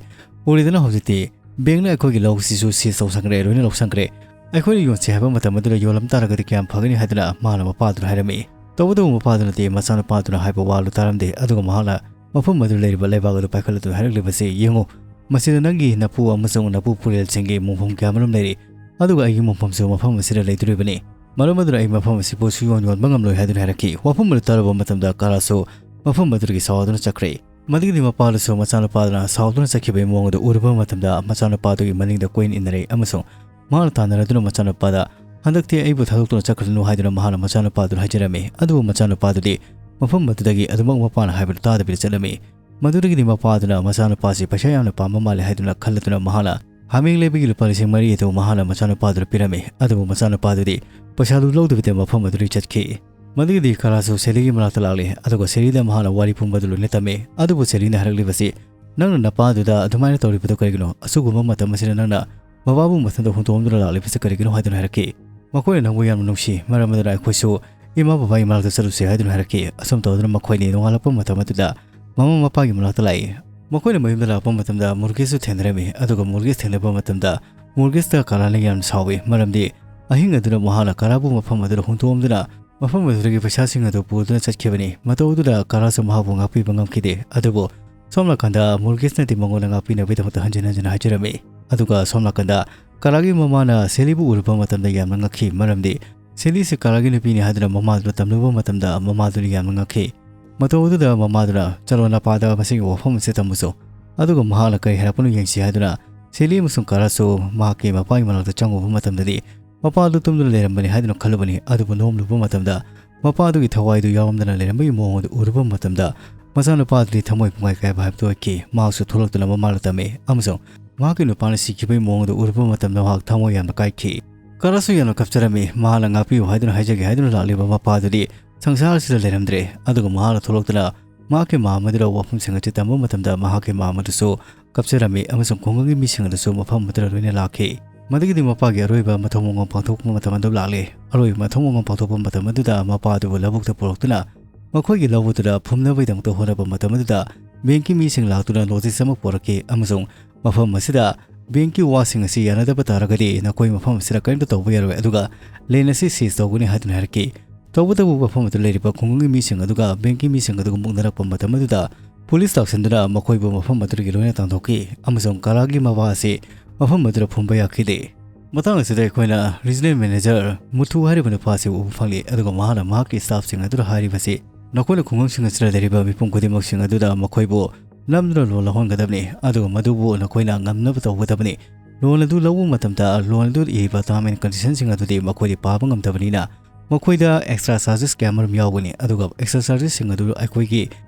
"ꯎꯔꯦꯗꯅ, ꯍꯧꯖꯤꯛꯇꯤ ꯕꯦꯡꯅ ꯑꯩꯈꯣꯏꯒꯤ ꯂꯧꯁꯤꯁꯨ ꯁꯤꯖ ꯇꯧꯁꯟꯈ꯭ꯔꯦ, ꯂꯣꯏꯅ ꯂꯧꯁꯟꯈ꯭ꯔꯦ꯫ ꯑꯩꯈꯣꯏꯅ ꯌꯣꯟꯁꯤ ꯍꯥꯏꯕ ꯃꯇꯝ ꯑꯗꯨꯗ ꯌꯣꯜꯂꯝ ꯇꯥꯔꯒꯗꯤ ꯀꯌꯥꯝ ꯐꯒꯅꯤ?" ꯍꯥꯏꯗꯨꯅ ꯃꯍꯥꯛꯅ ꯃꯄꯥꯗꯨꯗ ꯍꯥꯏꯔꯝꯃꯤ꯫ ꯇꯧꯕꯇꯕꯨ ꯃꯄꯥꯗꯨꯅꯗꯤ ꯃꯆꯥꯅꯨꯄꯥꯗꯨꯅ ꯍꯥꯏꯕ ꯋꯥꯗꯨ ꯇꯥꯔꯝꯗꯦ, ꯑꯗꯨꯒ ꯃꯍꯥꯛꯅ ꯃꯐꯝ ꯑꯗꯨꯗ ꯂꯩꯔꯤꯕ ꯂꯩꯕꯥꯛ ꯑꯗꯨ ꯄꯥꯏꯈꯠꯂꯗꯨꯅ ꯍꯥꯏꯔꯛꯂꯤꯕꯁꯤ, "ꯌꯦꯡꯉꯨ, ꯃꯁꯤꯗ ꯅꯪꯒꯤ ꯅꯄꯨ ꯑꯃꯁꯨꯡ ꯅꯄꯨ ꯄꯨꯔꯦꯜꯁꯤꯡꯒꯤ ꯃꯣꯡꯐꯝ ꯀꯌꯥꯃꯔꯨꯝ ꯂꯩꯔꯤ, ꯑꯗꯨꯒ ꯑꯩꯒꯤ ꯃꯣꯡꯐꯝꯁꯨ ꯃꯐꯝ ꯑꯁꯤꯗ ꯂꯩꯗꯣꯔꯤꯕꯅꯤ꯫ ꯃꯔꯝ ꯑꯗꯨꯅ ꯑꯩ ꯃꯐꯝ ꯑꯁꯤꯕꯨ ꯁꯨꯌꯣꯟ ꯌꯣꯟꯕ ꯉꯝꯂꯣꯏ" ꯍꯥꯏꯗꯨꯅ ꯍꯥꯏꯔꯛꯈꯤ꯫ ꯋꯥꯐꯝ ꯑꯗꯨ ꯇꯥꯔꯨꯕ ꯃꯇꯝꯗ ꯀꯥꯔꯥꯁꯨ ꯃꯐꯝ ꯑꯗꯨꯗꯒꯤ ꯁꯥꯎꯗꯨꯅ ꯆꯠꯈ꯭ꯔꯦ꯫ ꯃꯗꯨꯒꯤꯗꯤ ꯃꯄꯥꯗꯨꯁꯨ ꯃꯆꯥꯅꯨꯄꯥꯗꯨꯅ ꯁꯥꯎꯗꯨꯅ ꯆꯠꯈꯤꯕꯒꯤ ꯃꯑꯣꯡ ꯑꯗꯨ ꯎꯔꯨꯕ ꯃꯇꯝꯗ ꯃꯆꯥꯅꯨꯄꯥꯗꯨꯒꯤ ꯃꯅꯤꯡꯗ ꯀꯣꯏꯏꯟ ꯏꯟꯅꯔꯦ ꯑꯃꯁꯨꯡ ꯃꯍꯥꯛꯅ ꯇꯥꯟꯅꯔꯗꯨꯅ ꯃꯆꯥꯅꯨꯄꯥꯗ, "ꯍꯟꯗꯛꯇꯤ ꯑꯩꯕꯨ ꯊꯥꯗꯣꯛꯇꯨꯅ ꯆꯠꯈ꯭ꯔꯁꯅꯨ" ꯍꯥꯏꯗꯨꯅ ꯃꯍꯥꯛꯅ ꯃꯆꯥꯅꯨꯄꯥꯗꯨꯗ ꯍꯥꯏꯖꯔꯝꯃꯤ꯫ ꯑꯗꯨꯕꯨ ꯃꯆꯥꯅꯨꯄꯥꯗꯨꯗꯤ ꯃꯐꯝ ꯑꯗꯨꯗꯒꯤ ꯑꯗꯨꯃꯛ ꯃꯄꯥꯅ ꯍꯥꯏꯕꯗꯨ ꯇꯥꯗꯕꯤꯗ ꯆꯠꯂꯝꯃꯤ꯫ ꯃꯗꯨꯗꯒꯤꯗꯤ ꯃꯄꯥꯗꯨꯅ ꯃꯆꯥꯅꯨꯄꯥꯁꯤ ꯄꯩꯁꯥ ꯌꯥꯝꯅ ꯄꯥꯝꯕ ꯃꯥꯜꯂꯦ ꯍꯥꯏꯗꯨꯅ ꯈꯜꯂꯗꯨꯅ ꯃꯍꯥꯛꯅ ꯍꯥꯃꯦꯡ ꯂꯩꯕꯒꯤ ꯂꯨꯄꯥ ꯂꯤꯁꯤꯡ ꯃꯔꯤ ꯑꯗꯨ ꯃꯍꯥꯛꯅ ꯃꯆꯥꯅꯨꯄꯥꯗꯨꯗ ꯄꯤꯔꯝꯃꯤ꯫ ꯑꯗꯨꯕꯨ ꯃꯆꯥꯅꯨꯄꯥꯗꯨꯗꯤ ꯄꯩꯁꯥꯗꯨ ꯂꯧꯗꯕꯤꯗ ꯃꯐꯝ ꯑꯗꯨꯗꯒꯤ ꯆꯠꯈꯤ꯫ ꯃꯗꯨꯒꯤꯗꯤ ꯀꯥꯔꯥꯁꯨ ꯁꯦꯂꯤꯒꯤ ꯃꯅꯥꯛꯇ ꯂꯥꯛꯂꯦ, ꯑꯗꯨꯒ ꯁꯦꯂꯤꯗ ꯃꯍꯥꯛꯅ ꯋꯥꯔꯤ ꯄꯨꯝꯕꯗꯨ ꯂꯣꯏꯅ ꯇꯝꯃꯤ꯫ ꯑꯗꯨꯕꯨ ꯁꯦꯂꯤꯅ ꯍꯥꯏꯔꯛꯂꯤꯕꯁꯤ, "ꯅꯪꯅ ꯅꯄꯥꯗꯨꯗ ꯑꯗꯨꯃꯥꯏꯅ ꯇꯧꯔꯤꯕꯗꯨ ꯀꯔꯤꯒꯤꯅꯣ? ꯑꯁꯨꯒꯨꯝꯕ ꯃꯇꯝ ꯑꯁꯤꯗ ꯅꯪꯅ ꯃꯄꯥꯕꯨ ꯃꯊꯟꯇ ꯍꯨꯟꯗꯣꯛꯑꯝꯗꯨꯅ ꯂꯥꯛꯂꯤꯕꯁꯤ ꯀꯔꯤꯒꯤꯅꯣ?" ꯍꯥꯏꯗꯨꯅ ꯍꯥꯏꯔꯛꯈꯤ꯫ "ꯃꯈꯣꯏꯅ ꯅꯪꯕꯨ ꯌꯥꯝꯅ ꯅꯨꯡꯁꯤ, ꯃꯔꯝ ꯑꯗꯨꯅ ꯑꯩꯈꯣꯏꯁꯨ ꯏꯃꯥ ꯕꯕꯥꯒꯤ ꯃꯅꯥꯛꯇ ꯆꯠꯂꯨꯁꯦ" ꯍꯥꯏꯗꯨꯅ ꯍꯥꯏꯔꯛꯈꯤ꯫ ꯑꯁꯨꯝ ꯇꯧꯗꯨꯅ ꯃꯈꯣꯏꯅꯤ ꯅꯣꯡꯉꯥꯜꯂꯛꯄ ꯃꯇꯝ ꯑꯗꯨꯗ ꯃꯃꯥ ꯃꯄꯥꯒꯤ ꯃꯅꯥꯛꯇ ꯂꯥꯛꯏ꯫ ꯃꯈꯣꯏꯅ ꯃꯌꯨꯝꯗ ꯂꯥꯛꯄ ꯃꯇꯝꯗ ꯃꯨꯔꯒꯦꯁꯁꯨ ꯊꯦꯡꯅꯔꯝꯃꯤ, ꯑꯗꯨꯒ ꯃꯨꯔꯒꯦꯁ ꯊꯦꯡꯅꯕ ꯃꯇꯝꯗ ꯃꯨꯔꯒꯦꯁꯇ ꯀꯥꯔꯥꯅ ꯌꯥꯝꯅ ꯁꯥꯎꯏ, ꯃꯔꯝꯗꯤ ꯑꯍꯤꯡ ꯑꯗꯨꯗ ꯃꯍꯥꯛꯅ ꯀꯥꯔꯥꯕꯨ ꯃꯐꯝ ꯑꯗꯨꯗ ꯍꯨꯟꯗꯣꯛꯑꯝꯗꯨꯅ ꯃꯐꯝ ꯑꯗꯨꯗꯒꯤ ꯄꯩꯁꯥꯁꯤꯡ ꯑꯗꯨ ꯄꯨꯗꯨꯅ ꯆꯠꯈꯤꯕꯅꯤ꯫ ꯃꯇꯧ ꯑꯗꯨꯗ ꯀꯥꯔꯥꯁꯨ ꯃꯍꯥꯛꯄꯨ ꯉꯥꯛꯄꯤꯕ ꯉꯝꯈꯤꯗꯦ꯫ ꯑꯗꯨꯕꯨ ꯁꯣꯝ ꯅꯥꯀꯟꯗ ꯃꯨꯔꯒꯤꯁꯅꯗꯤ ꯃꯉꯣꯟꯗ ꯉꯥꯛꯄꯤꯅꯕꯒꯤꯗꯃꯛꯇ ꯍꯟꯖꯤꯟ ꯍꯟꯖꯤꯟ ꯍꯥꯏꯖꯔꯝꯃꯤ꯫ ꯑꯗꯨꯒ ꯁꯣꯝ ꯅꯥꯀꯟꯗ ꯀꯥꯔꯥꯒꯤ ꯃꯃꯥꯅ ꯁꯦꯂꯤꯕꯨ ꯎꯔꯨꯕ ꯃꯇꯝꯗ ꯌꯥꯝꯅ ꯉꯛꯈꯤ, ꯃꯔꯝꯗꯤ ꯁꯦꯂꯤꯁꯤ ꯀꯥꯔꯥꯒꯤ ꯅꯨꯄꯤꯅꯤ ꯍꯥꯏꯗꯨꯅ ꯃꯃꯥꯗꯨꯗ ꯇꯝꯂꯨꯕ ꯃꯇꯝꯗ ꯃꯃꯥꯗꯨꯅ ꯌꯥꯝꯅ ꯉꯛꯈꯤ꯫ ꯃꯇꯧ ꯑꯗꯨꯗ ꯃꯃꯥꯗꯨꯅ, "ꯆꯠꯂꯣ, ꯅꯄꯥꯗ ꯃꯁꯤꯒꯤ ꯋꯥꯐꯝ ꯑꯁꯤ ꯇꯝꯃꯨꯆꯣ, ꯑꯗꯨꯒ ꯃꯍꯥꯛꯅ ꯀꯔꯤ ꯍꯥꯏꯔꯛꯄꯅꯣ ꯌꯦꯡꯁꯤ" ꯍꯥꯏꯗꯨꯅ ꯁꯦꯂꯤ ꯑꯃꯁꯨꯡ ꯀꯥꯔꯥꯁꯨ ꯃꯍꯥꯛꯀꯤ ꯃꯄꯥꯒꯤ ꯃꯅꯥꯛꯇ ꯆꯪꯉꯨꯕ ꯃꯇꯝꯗꯗꯤ ꯃꯄꯥꯗꯨ ꯇꯨꯝꯗꯨꯅ ꯂꯩꯔꯝꯕꯅꯤ ꯍꯥꯏꯗꯨꯅ ꯈꯜꯂꯨꯕꯅꯤ꯫ ꯑꯗꯨꯕꯨ ꯅꯣꯝꯂꯨꯕ ꯃꯇꯝꯗ ꯃꯄꯥꯗꯨꯒꯤ ꯊꯋꯥꯏꯗꯨ ꯌꯥꯎꯔꯝꯗꯅ ꯂꯩꯔꯝꯕꯒꯤ ꯃꯑꯣꯡ ꯑꯗꯨ ꯎꯔꯨꯕ ꯃꯇꯝꯗ ꯃꯆꯥꯅꯨꯄꯥꯗꯨꯗꯤ ꯊꯃꯣꯏ ꯄꯨꯡꯀꯥꯏ ꯀꯥꯏꯕ ꯍꯥꯏꯕꯗꯨ ꯑꯣꯏꯈꯤ꯫ ꯃꯍꯥꯛꯁꯨ ꯊꯣꯛꯂꯛꯇꯨꯅ ꯃꯃꯥꯗ ꯇꯝꯃꯤ ꯑꯃꯁꯨꯡ ꯃꯍꯥꯛꯀꯤ ꯅꯨꯄꯥꯅ ꯁꯤꯈꯤꯕꯒꯤ ꯃꯑꯣꯡ ꯑꯗꯨ ꯎꯔꯨꯕ ꯃꯇꯝꯗ ꯃꯍꯥꯛ ꯊꯃꯣꯏ ꯌꯥꯝꯅ ꯀꯥꯏꯈꯤ꯫ ꯀꯥꯔꯥꯁꯨ ꯌꯥꯝꯅ ꯀꯞꯆꯔꯝꯃꯤ꯫ ꯃꯍꯥꯛꯅ ꯉꯥꯛꯄꯤꯌꯨ ꯍꯥꯏꯗꯨꯅ ꯍꯥꯏꯖꯒꯦ ꯍꯥꯏꯗꯨꯅ ꯂꯥꯛꯂꯤꯕ ꯃꯄꯥꯗꯨꯗꯤ ꯁꯪꯁꯥꯔ ꯑꯁꯤꯗ ꯂꯩꯔꯝꯗ꯭ꯔꯦ꯫ ꯑꯗꯨꯒ ꯃꯍꯥꯛꯅ ꯊꯣꯛꯂꯛꯇꯨꯅ ꯃꯍꯥꯛꯀꯤ ꯃꯥꯝꯃ ꯑꯗꯨꯗ ꯋꯥꯐꯝꯁꯤꯡ ꯑꯁꯤ ꯇꯝꯕ ꯃꯇꯝꯗ ꯃꯍꯥꯛꯀꯤ ꯃꯥꯝꯃ ꯑꯗꯨꯁꯨ ꯀꯞꯆꯔꯝꯃꯤ ꯑꯃꯁꯨꯡ ꯈꯨꯡꯒꯪꯒꯤ ꯃꯤꯁꯤꯡ ꯑꯗꯨꯁꯨ ꯃꯐꯝ ꯑꯗꯨꯗ ꯂꯣꯏꯅ ꯂꯥꯛꯈꯤ꯫ ꯃꯗꯨꯒꯤꯗꯤ ꯃꯄꯥꯒꯤ ꯑꯔꯣꯏꯕ ꯃꯊꯧ ꯃꯉꯝ ꯄꯥꯡꯊꯣꯛꯄ ꯃꯇꯝ ꯑꯗꯨ ꯂꯥꯛꯂꯦ꯫ ꯑꯔꯣꯏꯕ ꯃꯊꯧ ꯃꯉꯝ ꯄꯥꯡꯊꯣꯛꯄ ꯃꯇꯝ ꯑꯗꯨꯗ ꯃꯄꯥ ꯑꯗꯨꯕꯨ ꯂꯧꯕꯨꯛꯇ ꯄꯨꯔꯛꯇꯨꯅ ꯃꯈꯣꯏꯒꯤ ꯂꯧ ꯑꯗꯨꯗ ꯐꯨꯝꯅꯕꯒꯤꯗꯃꯛꯇ ꯍꯣꯠꯅꯕ ꯃꯇꯝ ꯑꯗꯨꯗ ꯕꯦꯡꯀꯤ ꯃꯤꯁꯤꯡ ꯂꯥꯛꯇꯨꯅ ꯅꯣꯇꯤꯁ ꯑꯃ ꯄꯨꯔꯛꯈꯤ ꯑꯃꯁꯨꯡ ꯃꯐꯝ ꯑꯁꯤꯗ ꯕꯦꯡꯀꯤ ꯋꯥꯁꯤꯡ ꯑꯁꯤ ꯌꯥꯅꯗꯕ ꯇꯥꯔꯒꯗꯤ ꯅꯈꯣꯏ ꯃꯐꯝ ꯑꯁꯤꯗ ꯀꯔꯤꯝꯇ ꯇꯧꯕ ꯌꯥꯔꯣꯏ, ꯑꯗꯨꯒ ꯂꯦꯟ ꯑꯁꯤ ꯁꯤꯖ ꯇꯧꯒꯅꯤ ꯍꯥꯏꯗꯨꯅ ꯍꯥꯏꯔꯛꯈꯤ꯫ ꯇꯧꯕꯇꯕꯨ ꯃꯐꯝ ꯑꯗꯨꯗ ꯂꯩꯔꯤꯕ ꯈꯨꯡꯒꯪꯒꯤ ꯃꯤꯁꯤꯡ ꯑꯗꯨꯒ ꯕꯦꯡꯀꯤ ꯃꯤꯁꯤꯡ ꯑꯗꯨꯒ ꯃꯨꯛꯅꯔꯛꯄ ꯃꯇꯝ ꯑꯗꯨꯗ ꯄꯨꯂꯤꯁ ꯂꯥꯛꯁꯤꯟꯗꯨꯅ ꯃꯈꯣꯏꯕꯨ ꯃꯐꯝ ꯑꯗꯨꯗꯒꯤ ꯂꯣꯏꯅ ꯇꯥꯟꯊꯣꯛꯈꯤ ꯑꯃꯁꯨꯡ ꯀꯥꯔꯥꯒꯤ ꯃꯄꯥ ꯑꯁꯤ ꯃꯐꯝ ꯑꯗꯨꯗ ꯐꯨꯝꯕ ꯌꯥꯈꯤꯗꯦ꯫ ꯃꯇꯥꯡ ꯑꯁꯤꯗ ꯑꯩꯈꯣꯏꯅ ꯔꯤꯖꯅꯦꯜ ꯃꯦꯅꯦꯖꯔ ꯃꯨꯊꯨ ꯍꯥꯏꯔꯤꯕ ꯅꯨꯄꯥ ꯑꯁꯤ ꯎꯕ ꯐꯪꯂꯤ, ꯑꯗꯨꯒ ꯃꯍꯥꯛꯅ ꯃꯍꯥꯛꯀꯤ ꯁ꯭ꯇꯥꯐꯁꯤꯡ ꯑꯗꯨꯗ ꯍꯥꯏꯔꯤꯕꯁꯤ, "ꯅꯈꯣꯏꯅ ꯈꯨꯡꯒꯪꯁꯤꯡ ꯑꯁꯤꯗ ꯂꯩꯔꯤꯕ ꯃꯤꯄꯨꯝ ꯈꯨꯗꯤꯡꯃꯛꯁꯤꯡ ꯑꯗꯨꯗ ꯃꯈꯣꯏꯕꯨ ꯅꯝꯗꯨꯅ ꯂꯣꯟ ꯂꯧꯍꯟꯒꯗꯕꯅꯤ, ꯑꯗꯨꯒ ꯃꯗꯨꯕꯨ ꯅꯈꯣꯏꯅ ꯉꯝꯅꯕ ꯇꯧꯒꯗꯕꯅꯤ꯫ ꯂꯣꯟ ꯑꯗꯨ ꯂꯧꯕ ꯃꯇꯝꯗ ꯂꯣꯟ ꯑꯗꯨ ꯏꯔꯤꯕ term and conditionꯁꯤꯡ ꯑꯗꯨꯗꯤ ꯃꯈꯣꯏꯗꯤ ꯄꯥꯕ ꯉꯝꯗꯕꯅꯤꯅ ꯃꯈꯣꯏꯗ extra charges ꯀꯌꯥ ꯑꯃꯔꯣꯝ ꯌꯥꯎꯒꯅꯤ, ꯑꯗꯨꯒ extra chargesꯁꯤꯡ ꯑꯗꯨ ꯑꯩꯈꯣꯏꯒꯤ